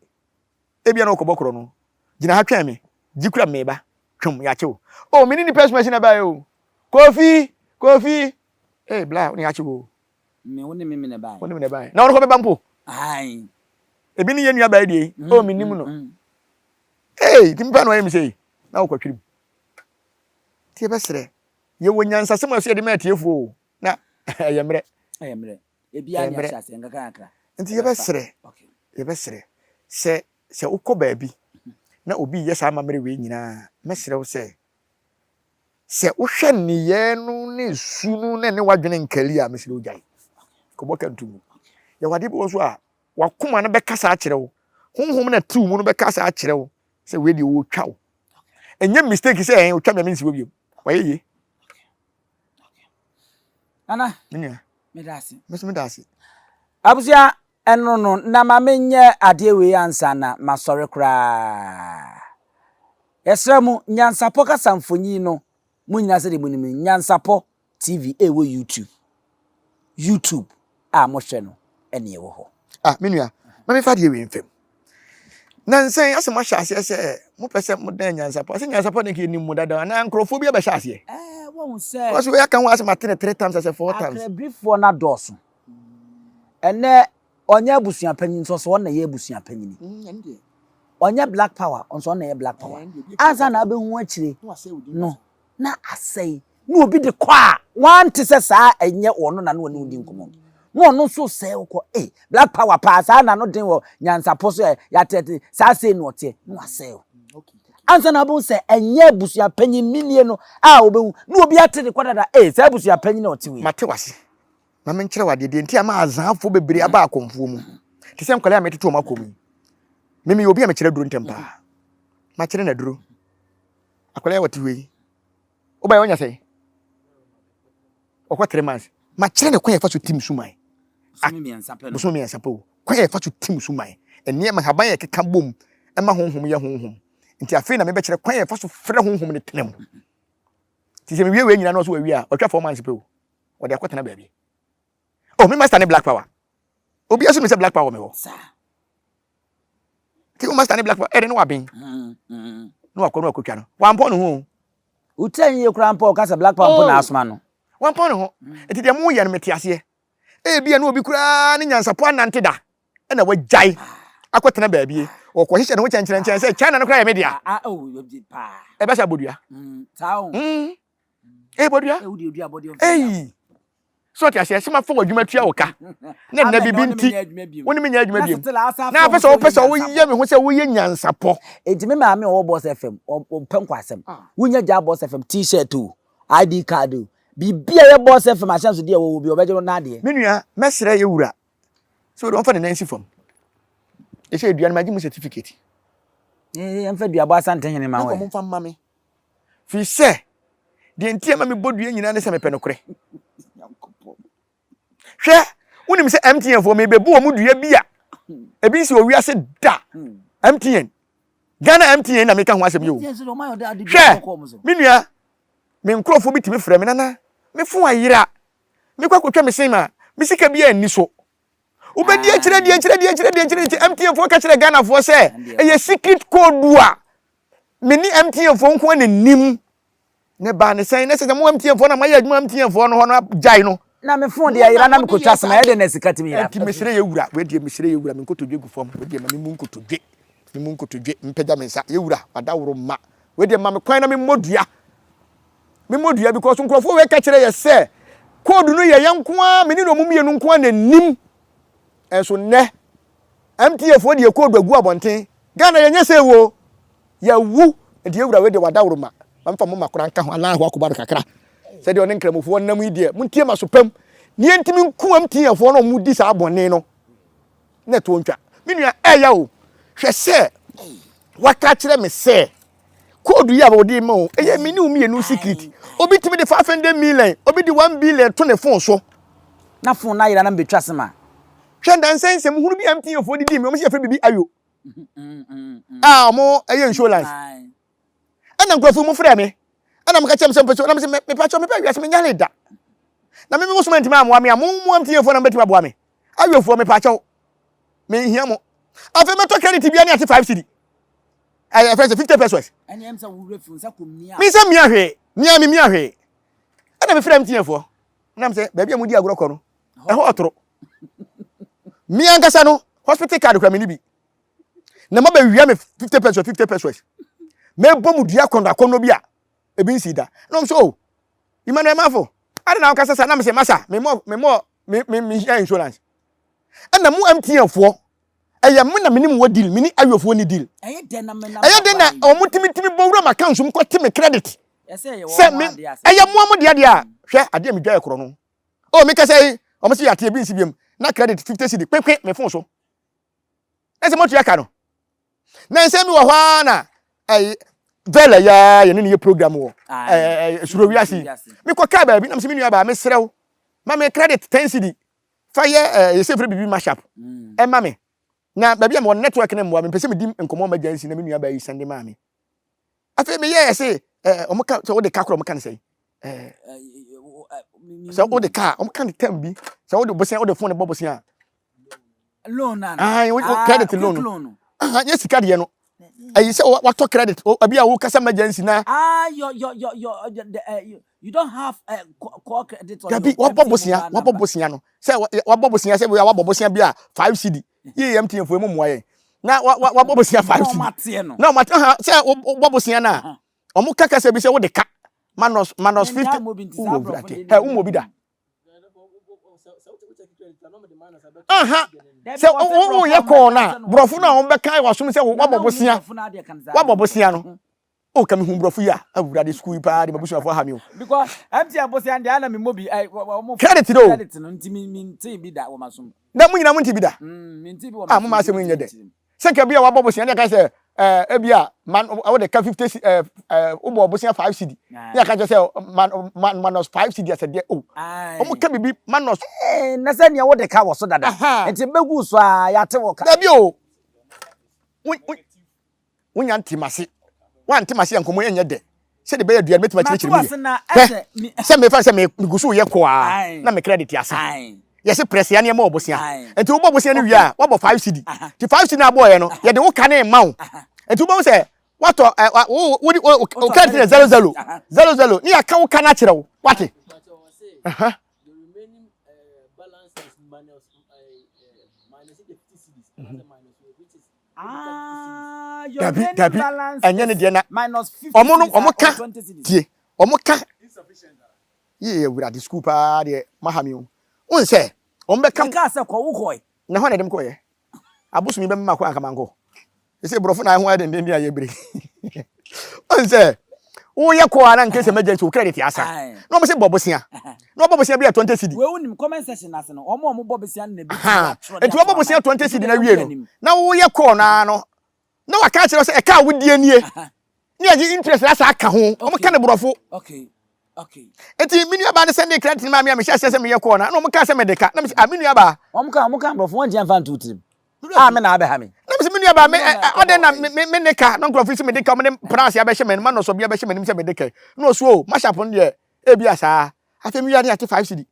Ebia na wokɔbɔ korɔ no. Gyina ha twɛn me. Gye kura me meba. Twom, yɛakye wo. O, me ne nnipa asumasi na ɛbaeɛ o. Kofi! Kofi! Ee, bla, wo ne yɛakye wo o. Me, wo ne me me na ɛbaeɛ. Wo ne me na ɛbaeɛ. Na ɔno kɔ bɛba mpo. Ae. Ebi ne yɛn nua baa deɛ yi. Mm, oh, menim no. Mm. Ee, nti mpa na ɔyɛ me sei. Na wokɔtwere mu. Nti yɛbɛsrɛ. Yɛwɔ nyansasɛm a ɛsɛ yɛde ma atiefoɔ o. Na ɛyɛ mmerɛ. Ɛyɛ mmerɛ. Ebiara ne ahyɛ aseɛ nkakra. Nti yɛbɛsrɛ. Yɛbɛsrɛ. Sɛ sɛ wokɔ baabi na obi yɛ saa amammerɛ wei nyinaa, mɛsrɛ wo sɛ Sɛ wohwɛ nneyɛɛ no ne su no na ɛne w'adwene nkali a, mesrɛ wo gyae. Kɔbɔ ka nto mu. Yɛwɔ adeɛ bi wɔ so a, w'akoma no bɛkasa akyerɛ wo. Honhom na ɛte wo mu no bɛkasa akyerɛ wo sɛ wei deɛ wɔretwa wo. Ɛnyɛ mistake sɛ ɛn otwa me a mensi hɔ bio. Wayɛ yie. Nana, Me nua. meda ase. Me nso meda ase. Abusua, ɛno no, na ma menyɛ adeɛ wei ansa na masɔre koraa. Yɛsrɛ mo, Nyansapɔ kasa mfonyin no, mo nyinaa sɛdeɛ monim no, Nyansapɔ TV ɛwɔ YouTube. YouTube a mohwɛ no ɛne ɛwɔ hɔ. Ah, me nua, ma memfa adeɛ wei mfam. Nansa yi, asɛ moahyɛ aseɛ sɛ mopɛ sɛ modan Nyansapɔ. Asɛ Nyansapɔ de nka yɛnim mo dada anaa nkurɔfoɔ bi abɛhyɛ aseɛ? Ɛɛ, wɔhu sɛ. Kɔso wei aka ho asɛm ate no three times asɛ four times. Akrabirifoɔ no adɔɔso. Ɛnɛ ɔnyɛ abusua panyin nso ɔsɛ ɔna yɛ abusua panyin. Mm, ɔnyɛ black power nso ɔna yɛ black power. Ansa na abɛhu akyire no na asɛe na obi de kɔ a wante sɛ saa ɛnyɛ ɔno na na ɔne odi nkɔmmɔ na ɔno nso sɛe wokɔ ee black power paa saa na no den wɔ nyansapo so ɛ yɛatɛte saa sei na ɔteɛ na wasɛe o ansa na abɛhu sɛ ɛnyɛ abusua panyin minie no a wobɛhu na obi ate de kɔ dada ee saa abusua panyin na ɔte wei. Mate wase. Ma menkyerɛ wo adeɛ, deɛ nti a ma azaafoɔ bebree aba akɔmfoɔ mu te sɛ nkwadaa a metete wɔn akɔ mu yi. Me meyɛ obi a mekyerɛ aduro ntɛm paa. Makyerɛ no aduro. Akwadaa yi a wɔte hɔ yi, wobaeɛ wanya sɛn? Ɔkɔ 3 months. Makyerɛ no kwan a yɛfa so tim suman. Bosome mmiɛnsa pɛ no. Bosome mmiɛnsa pɛ o. Kwan a yɛfa so tim suman. Nneɛma nhaban a yɛkeka bom ma honhom yɛ honhom. Nti afei na mebɛkyerɛ kwan a yɛfa so frɛ honhom no tena mu. Nti sɛ mewie wei nyinaa na ɔso wawie a, ɔtwa 4 months pɛ o. Wɔde akɔtena baabi. Oh, me master ne black power. Obi aso mi sɛ black power wɔ me hɔ. Ti wo master ne black power ɛde ne waben. Ne wakɔ ne wakɔtwa no. Wampɔn ne ho o. Wotira yiye koraa mpo a ɔka sɛ black power mpo na asoma no. Wampɔn ne ho. Nti deɛ moyɛ no mete aseɛ. Ebia na obi koraa ne nyansapɔ anante da ɛna wagyae akɔtena baabi. Ɔkɔhyehyɛ ne ho kyɛnkyerɛnkyɛn sɛ China no koraa yɛ me dea. Ɛbɛsɛ abodua. Ee bodua. Ei. So ɔte aseɛ sɛ mafa w'adwuma tua wo ka na nna bibi nti wo ne me nyɛ adwuma biom na apɛ sɛ wopɛ sɛ woyɛ me ho sɛ woyɛ nyansapɔ. Enti me maame a ɔwɔ Boss FM ɔmpɛ nkwasɛm. Wonya gyaa Boss FM t-shirt o, ID card o, biribi a ɛyɛ Boss FM ahyɛnsodeɛ a ɛwɔ hɔ bi ɔbɛgye no n'adeɛ. Me nua, mɛsrɛ yɛ wura sɛ wode ɔmfa ne nan nsi fam. Ɛsɛ dua no magye mu certificate. Yɛmfa duabɔ Asantehene ma wo ɛ. Momfa mma me. Firi sɛ, deɛ nti a ɛma mebɔ dua nyinaa ne sɛ mepɛ nokorɛ. Hwɛ, wonim sɛ MTN foɔ merebɛbu wɔn dua bi a ebi nsi wɔ wiase da. MTN, Ghana MTN na meka ho asɛm yi o. Hwɛ, me nua, me nkurɔfoɔ bi tumi frɛ me, Nana, me fon ayera, mekɔ akɔtwa me sim a, me sika biara nni so. Wobɛdi akyire, di akyire, di akyire, di akyire, nti MTN foɔ ka kyerɛ Ghanafoɔ sɛ ɛyɛ secret code a me ne MTN foɔ nko na nim. Ne baa ne sɛn na sɛ sɛ mo MTN foɔ na moayɛ adwuma MTN foɔ no hɔ no agyae no. Na me phone deɛ ayera na mekɔtwa soma ɛyɛ dɛn na sika tumi yera. Enti mesrɛ yɛ wura, wei deɛ mesrɛ yɛ wura, me nkotodwe gu fam, wei deɛ ma me mu nkotodwe, me mu nkotodwe, mpagya me nsa, yɛ wura, wadaworo mma, wei deɛ ma me kwan na me mmɔ dua, me mmɔ dua because nkurɔfoɔ wei ka kyerɛ yɛ sɛ code no yɛ yɛn nko ara, me ne na ɔmo mmienu nko ara na nim, ɛnso nnɛ MTA foɔ deɛ code agu abɔnten, Ghana yɛnyɛ sɛ wo. Yɛawu, enti yɛn wura wei deɛ wadaworo ma. Ma memfa mo mma koraa nka ho, Allahu Akubar kakra. Sɛdeɛ ɔne Nkramofoɔ nam yi deɛ, montie m'aso pam, ne yɛntumi nku MTNfoɔ no a wɔdi saa bɔne no, na ɛtoɔ ntwa. Me nua, ɛyɛ o, hwɛ sɛ waka akyerɛ me sɛ code yi a wɔde rema o, ɛyɛ me ne wo mmienu secret. Obi tumi de 500 million, obi de 1 billion to ne phone so. Na phone no ayera na mebɛtwa sim a. Hwɛ nnansa yi nsɛm hunu bi a MTNfoɔ de dii me, wɔn se yɛfrɛ biribi ayo. a wɔn ɛyɛ insurance ɛna nkurɔfoɔ mu frɛ me ɛna mo ka kyerɛ me sɛ mpɛ so ɛna mo sɛ mepa kyɛw mepɛ wiase menyare da na me me soma ntumi amoa me a mo mo MTN foɔ na mobɛtumi aboa me awiofoɔ mepa kyɛw menhia mo afei mɛtɔ credit bia ne ate 5 cedi ɛyɛ fɛn sɛ 50 pesos me sɛ mia hwee mia me mia hwee ɛna mefrɛ MTN foɔ na sɛ baabi a modi agorɔ kɔ no ɛhɔ ɔtoro Me ankasa no hospital card kura me ni bi. Na ma bɛwia me 50 pesos 50 pesos. Mebɔ mu dua kɔndɔ akɔndɔ bi a ebi nsi da. Na wɔn so oh Emmanuel Mafo ade na wokasa sa na me sɛ masa me mɔ me mɔ me me me hia insurance. Ɛna mo MTN foɔ ɛyɛ mo na me ne mo wɔ deal me ne ayofoɔ ni deal. Ɛyɛ dɛn na me na ɛyɛ dɛn na wɔn tumi tumi bɔ wura ma account mu kɔ te me credit. Sɛ me ɛyɛ mo a mo deɛ deɛ a hwɛ adeɛ a me dwa yɛ korɔ no. Oh me kasa yi wɔn si yate ebi nsi biam na credit 50 cedi kpekpe me phone so na sɛ motua ka no na nsɛm bi wɔ hɔ ara na ɛyi vɛlɛ ya yɛne ne yɛ program wɔ ɛɛ suro wiase mekɔ kaa baabi na mesɛ me nua baa mesrɛ wo ma me credit 10 cedi fa yɛ ɛɛ yɛsɛ firi biribi mashup ɛma me na baabi a mewɔ network ne mmoa mepɛ sɛ medi nkɔmmɔ ma gyansi na me nua baa yi sɛnde maa me Afei meyɛɛ se ɛɛ wɔn ka sɛ wode ka korɔ wɔn ka ne sɛn ɛɛ sɛ wode ka wɔn ka ne term bi sɛ wode bosia wode phone bɔ bosia. Loan na. Ah, credit loan. Ah, nyɛ sika deɛ no. Ɛyi sɛ watɔ credit ebi a wokasa emergency na. Ah, your your your your you don't have call credit on your. Dabi wabɔ bosia wabɔ bosia no sɛ wabɔ bosia sɛ wabɔ bosia bi a 5 cedi. Yie MTN foɔ mu mmoa yɛn. Na wa wa wabɔ bosia 5 cedi. Na ɔmo ateɛ no. Na ɔmo ate ha sɛ wobɔ bosia no a ɔmo ka kasa bi sɛ wode ka minus minus 50. Wowɔ wurade. Hɛ wowɔ bi da. Aha sɛ woyɛ kɔɔ no a borɔfo no a wɔbɛka wɔ asom sɛ wabɔ bosia wabɔ bosia no o ka mehu borɔfo yi a awurade sukuu yi paa de mabusuafoɔ aha me o. Because MTN bosia deɛ ana memmɔ bi wɔn credit do credit no nti mente bi da wɔ masom. Na mo nyinaa mo nte bi da. Mente bi wɔ masom. Ah mo ma asɛm nyɛ dɛ. Sɛ nka bi a wabɔ bosia ne aka sɛ ɛɛ ebi a man wode ka 50 ɛɛ ɛɛ wobɔ bosia 5 cedi ne aka kyerɛ sɛ man man minus 5 cedi asɛ deɛ o. Wɔn ka bibi minus. Ɛɛ na sɛ nea wode ka wɔ so dada. Nti bɛgu so a yɛate wɔ ka. Dabi o. Wo wo wonya nte m'ase. Woante m'ase a nkɔmmɔ yi nyɛ dɛ. Sɛdeɛ ɛbɛyɛ aduane mɛtumi akyerɛkyerɛ mu yie. Hwɛ, sɛ mefa sɛ megu so reyɛ kɔ a, na me credit asa. Yɛse prɛsea nneɛma wɔ bosea. Nti wobɔ bosea no wie a, woabɔ 5 cedi. Nti 5 cedi no a wobɔeɛ no, yɛde wo ka no rema wo. Nti wobɛhu sɛ woatɔ ɛ wo wo wo credit yɛ zero zero zero zero ne yɛaka wo ka no akyerɛ wo. Wate? Dabi, dabi, ɛnyɛ ne deɛ na ɔmo no ɔmo ka tie ɔmo ka yie awurade sukuu paa deɛ maha mi o n sɛ ɔmo bɛka. Ɛka sɛ kɔ wo kɔɛ. Na hɔ na ɛde m kɔɛ abosom yi bɛma makɔ anka mankɔ ɛsɛ borɔfo na ɛho ayɛ dendenden a yɛbere n sɛ woyɛ kɔ a na nkɛ sɛ emergency wo credit asa na wɔn sɛ bɔ bosia na wɔbɔ bosia bi a 20 cedi Wei wonim comment section ase no wɔn a wɔbɔ bosia no na ebi tumi atwerɛ de nti wɔbɔ bosia 20 cedi na wie no na woyɛ kɔɔ no ara no na waka akyerɛ sɛ ɛka a wodie nie ne yɛgye interest na asa aka ho wɔn ka ne borɔfo okay okay nti me nua baa no sɛ ne credit no maa me a mehyɛ aseɛ sɛ meyɛ kɔɔ no na wɔn ka sɛ mede ka na me sɛ ah me nua baa wɔn ka borɔfo wɔn nkyɛn fa nto tirim a me na abɛha me. Na mese me nuabaa me adɛn na me me ne ka na nkurɔfo si mede ka wɔn de praase abɛhyɛ m'anim anɔsɔ bi abɛhyɛ m'anim sɛ mede ka na ɔso o mashup no deɛ ebi a saa afei me wia ne ate 5 cedi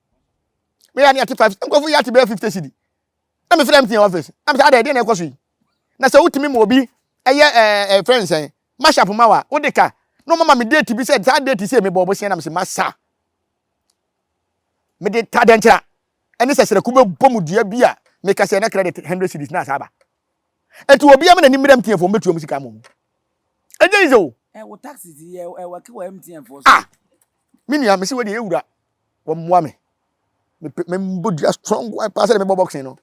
me wia ne ate 5 nkurɔfo yɛ ate bɛyɛ 50 cedi na me frɛ MTN office na me sɛ adɛn deɛ na ɛkɔ so yi na sɛ wotumi ma obi ɛyɛ ɛɛ ɛɛ frɛ nsɛn mashup ma wa wode ka na ɔma ma me date bi sɛ saa date sɛ mebɔ ɔbosia na me sɛ masa. Mede ta dɛnkyira ɛne sɛsrɛku bɛbɔ mu dua bi a meka sɛ na credit 100 cedis na asa aba. Enti obiara ma n'ani mmere MTN foɔ wɔbɛtua mu sika ama wɔn. Ɛnyɛ easy o. Ɛ wo taxes yi ɛ ɛwɔke wɔ MTN foɔ so. Ah! Me nua mese wei deɛ yɛwura wɔmmoa me. Mepɛ mebɔ dua strong one paa sɛdeɛ mebɔ boxing no.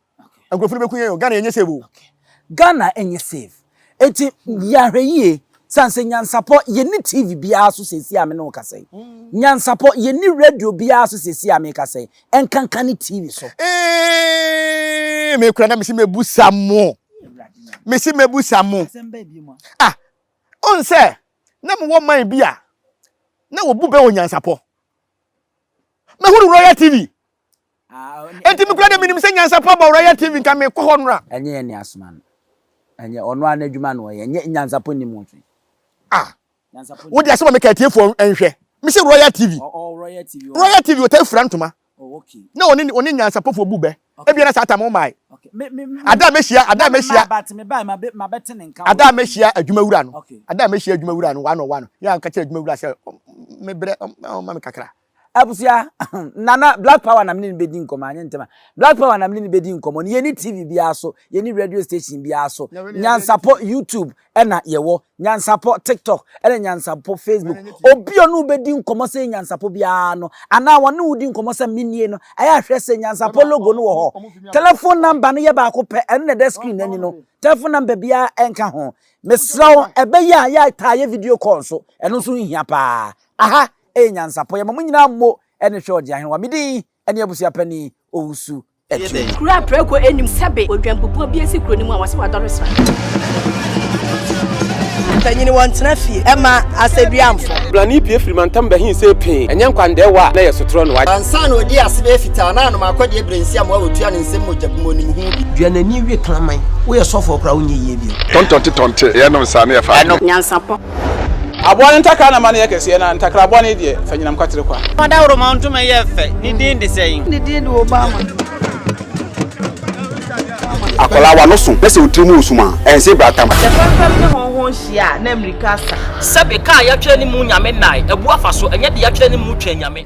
Nkurɔfoɔ no bɛku yɛn o. Ghana yɛnyɛ safe o. Ghana nyɛ safe. Enti yɛ ahwɛyie sane sɛ nyansapɔ yɛnni TV biara so seesei a me ne wo kasa yi. Nyansapɔ yɛnni radio biara so seesei a mekasa yi. Ɛnkanka ne TV so. Eeii me kura na mesi mebusa mo. Mesi mebusa mo. Ah, on sɛ na mewɔ man bi a na wɔbu bɛ wɔ nyansapɔ. Mahunu Royal TV. Enti me kura de menim sɛ nyansapɔ aba Royal TV nka mekɔ hɔ nora. Ɛnyɛ yɛn ne asoma no. Ɛnyɛ ɔno ara n'adwuma na ɔyɛ. Ɛnyɛ nyansapɔ nnim ho hwee. Ah, wo de asɛm a meka atiefoɔ nhwɛ. Mese Royal TV. Royal TV ɔtaa fira ntoma. Na ɔne ɔne nyansapɔfoɔ bu bɛ. Ebia na saa tam ɔmmae. Ada a mɛhyia ada a mɛhyia ada a mɛhyia adwumawura no ada a mɛhyia adwumawura no one on one yɛ a nka kyerɛ adwumawura sɛ mebrɛ ɔma me kakra. Abusua, Nana, Black Power na me ne no bɛdi nkɔmmɔ, anyɛ ntɛm a. Black Power na me ne no bɛdi nkɔmmɔ no, yɛnni TV biara so, yɛnni radio station biara so. Nyansapɔ YouTube na yɛwɔ, Nyansapɔ TikTok ɛna Nyansapɔ Facebook. Obi a ɔne wo bɛdi nkɔmmɔ sɛ yɛ Nyansapɔ biara no, anaa wɔne wo di nkɔmmɔ sɛ menie no, ɛyɛ a hwɛ sɛ Nyansapɔ logo no wɔ hɔ. Telephone number no yɛ baako pɛ, ɛno na ɛda screen no ani no. Telephone number biara ɛnka ho. Mesrɛ wo, ɛbɛyɛ a yɛtaa yɛ video call nso, ɛno nso ho hia paa. Aha ɛyɛ nyansapɔ. Yɛma mo nyinaa mo ne hwɛ Ɔgyeahenewa. Me din ne Abusuapanin Owusu Atuo. Kuro a prako nnim sɛbe odwanbubuo bi asi kuro no mu a wɔse wadɔre sra. Mpanyin wɔntena fie ɛma asɛduamfo. Blani pue firi mantam bɛhe see pee, ɛnyɛ nkwandɛɛwa a na ɛyɛ sotorɔ no wa. Ansa na odii ase bɛyɛ fitaa na anom akɔdeɛ berɛnsi amoa a wɔtua ne nsam mogya gu mu onim ho bi. Dua n'ani we kraman. Woyɛ sɔfoɔ koraa wonyɛ yie bio. Tɔntɔnte tɔnte yɛnom saa ne yɛfa adeɛ. Nyansapɔ. Aboa no ntakra na ma no yɛ kɛseɛ, na ntakra bɔne deɛ, fa nyinam kwatere kwa. Ɔdawuroma ntoma yɛ fɛ, ne din de sɛn? Ne din de Obama. Akwadaa w'ano so na sɛ wo tiri mu resum a, ɛnse bratam. Sɛ fɛmfɛm ne hɔnhɔn hyia a, na mmirika asa. Sɛbe, kaa yɛatwerɛ ne mu Nyame nnae, abu afa so, ɛnyɛ de yɛatwerɛ ne mu Twɛn Nyame.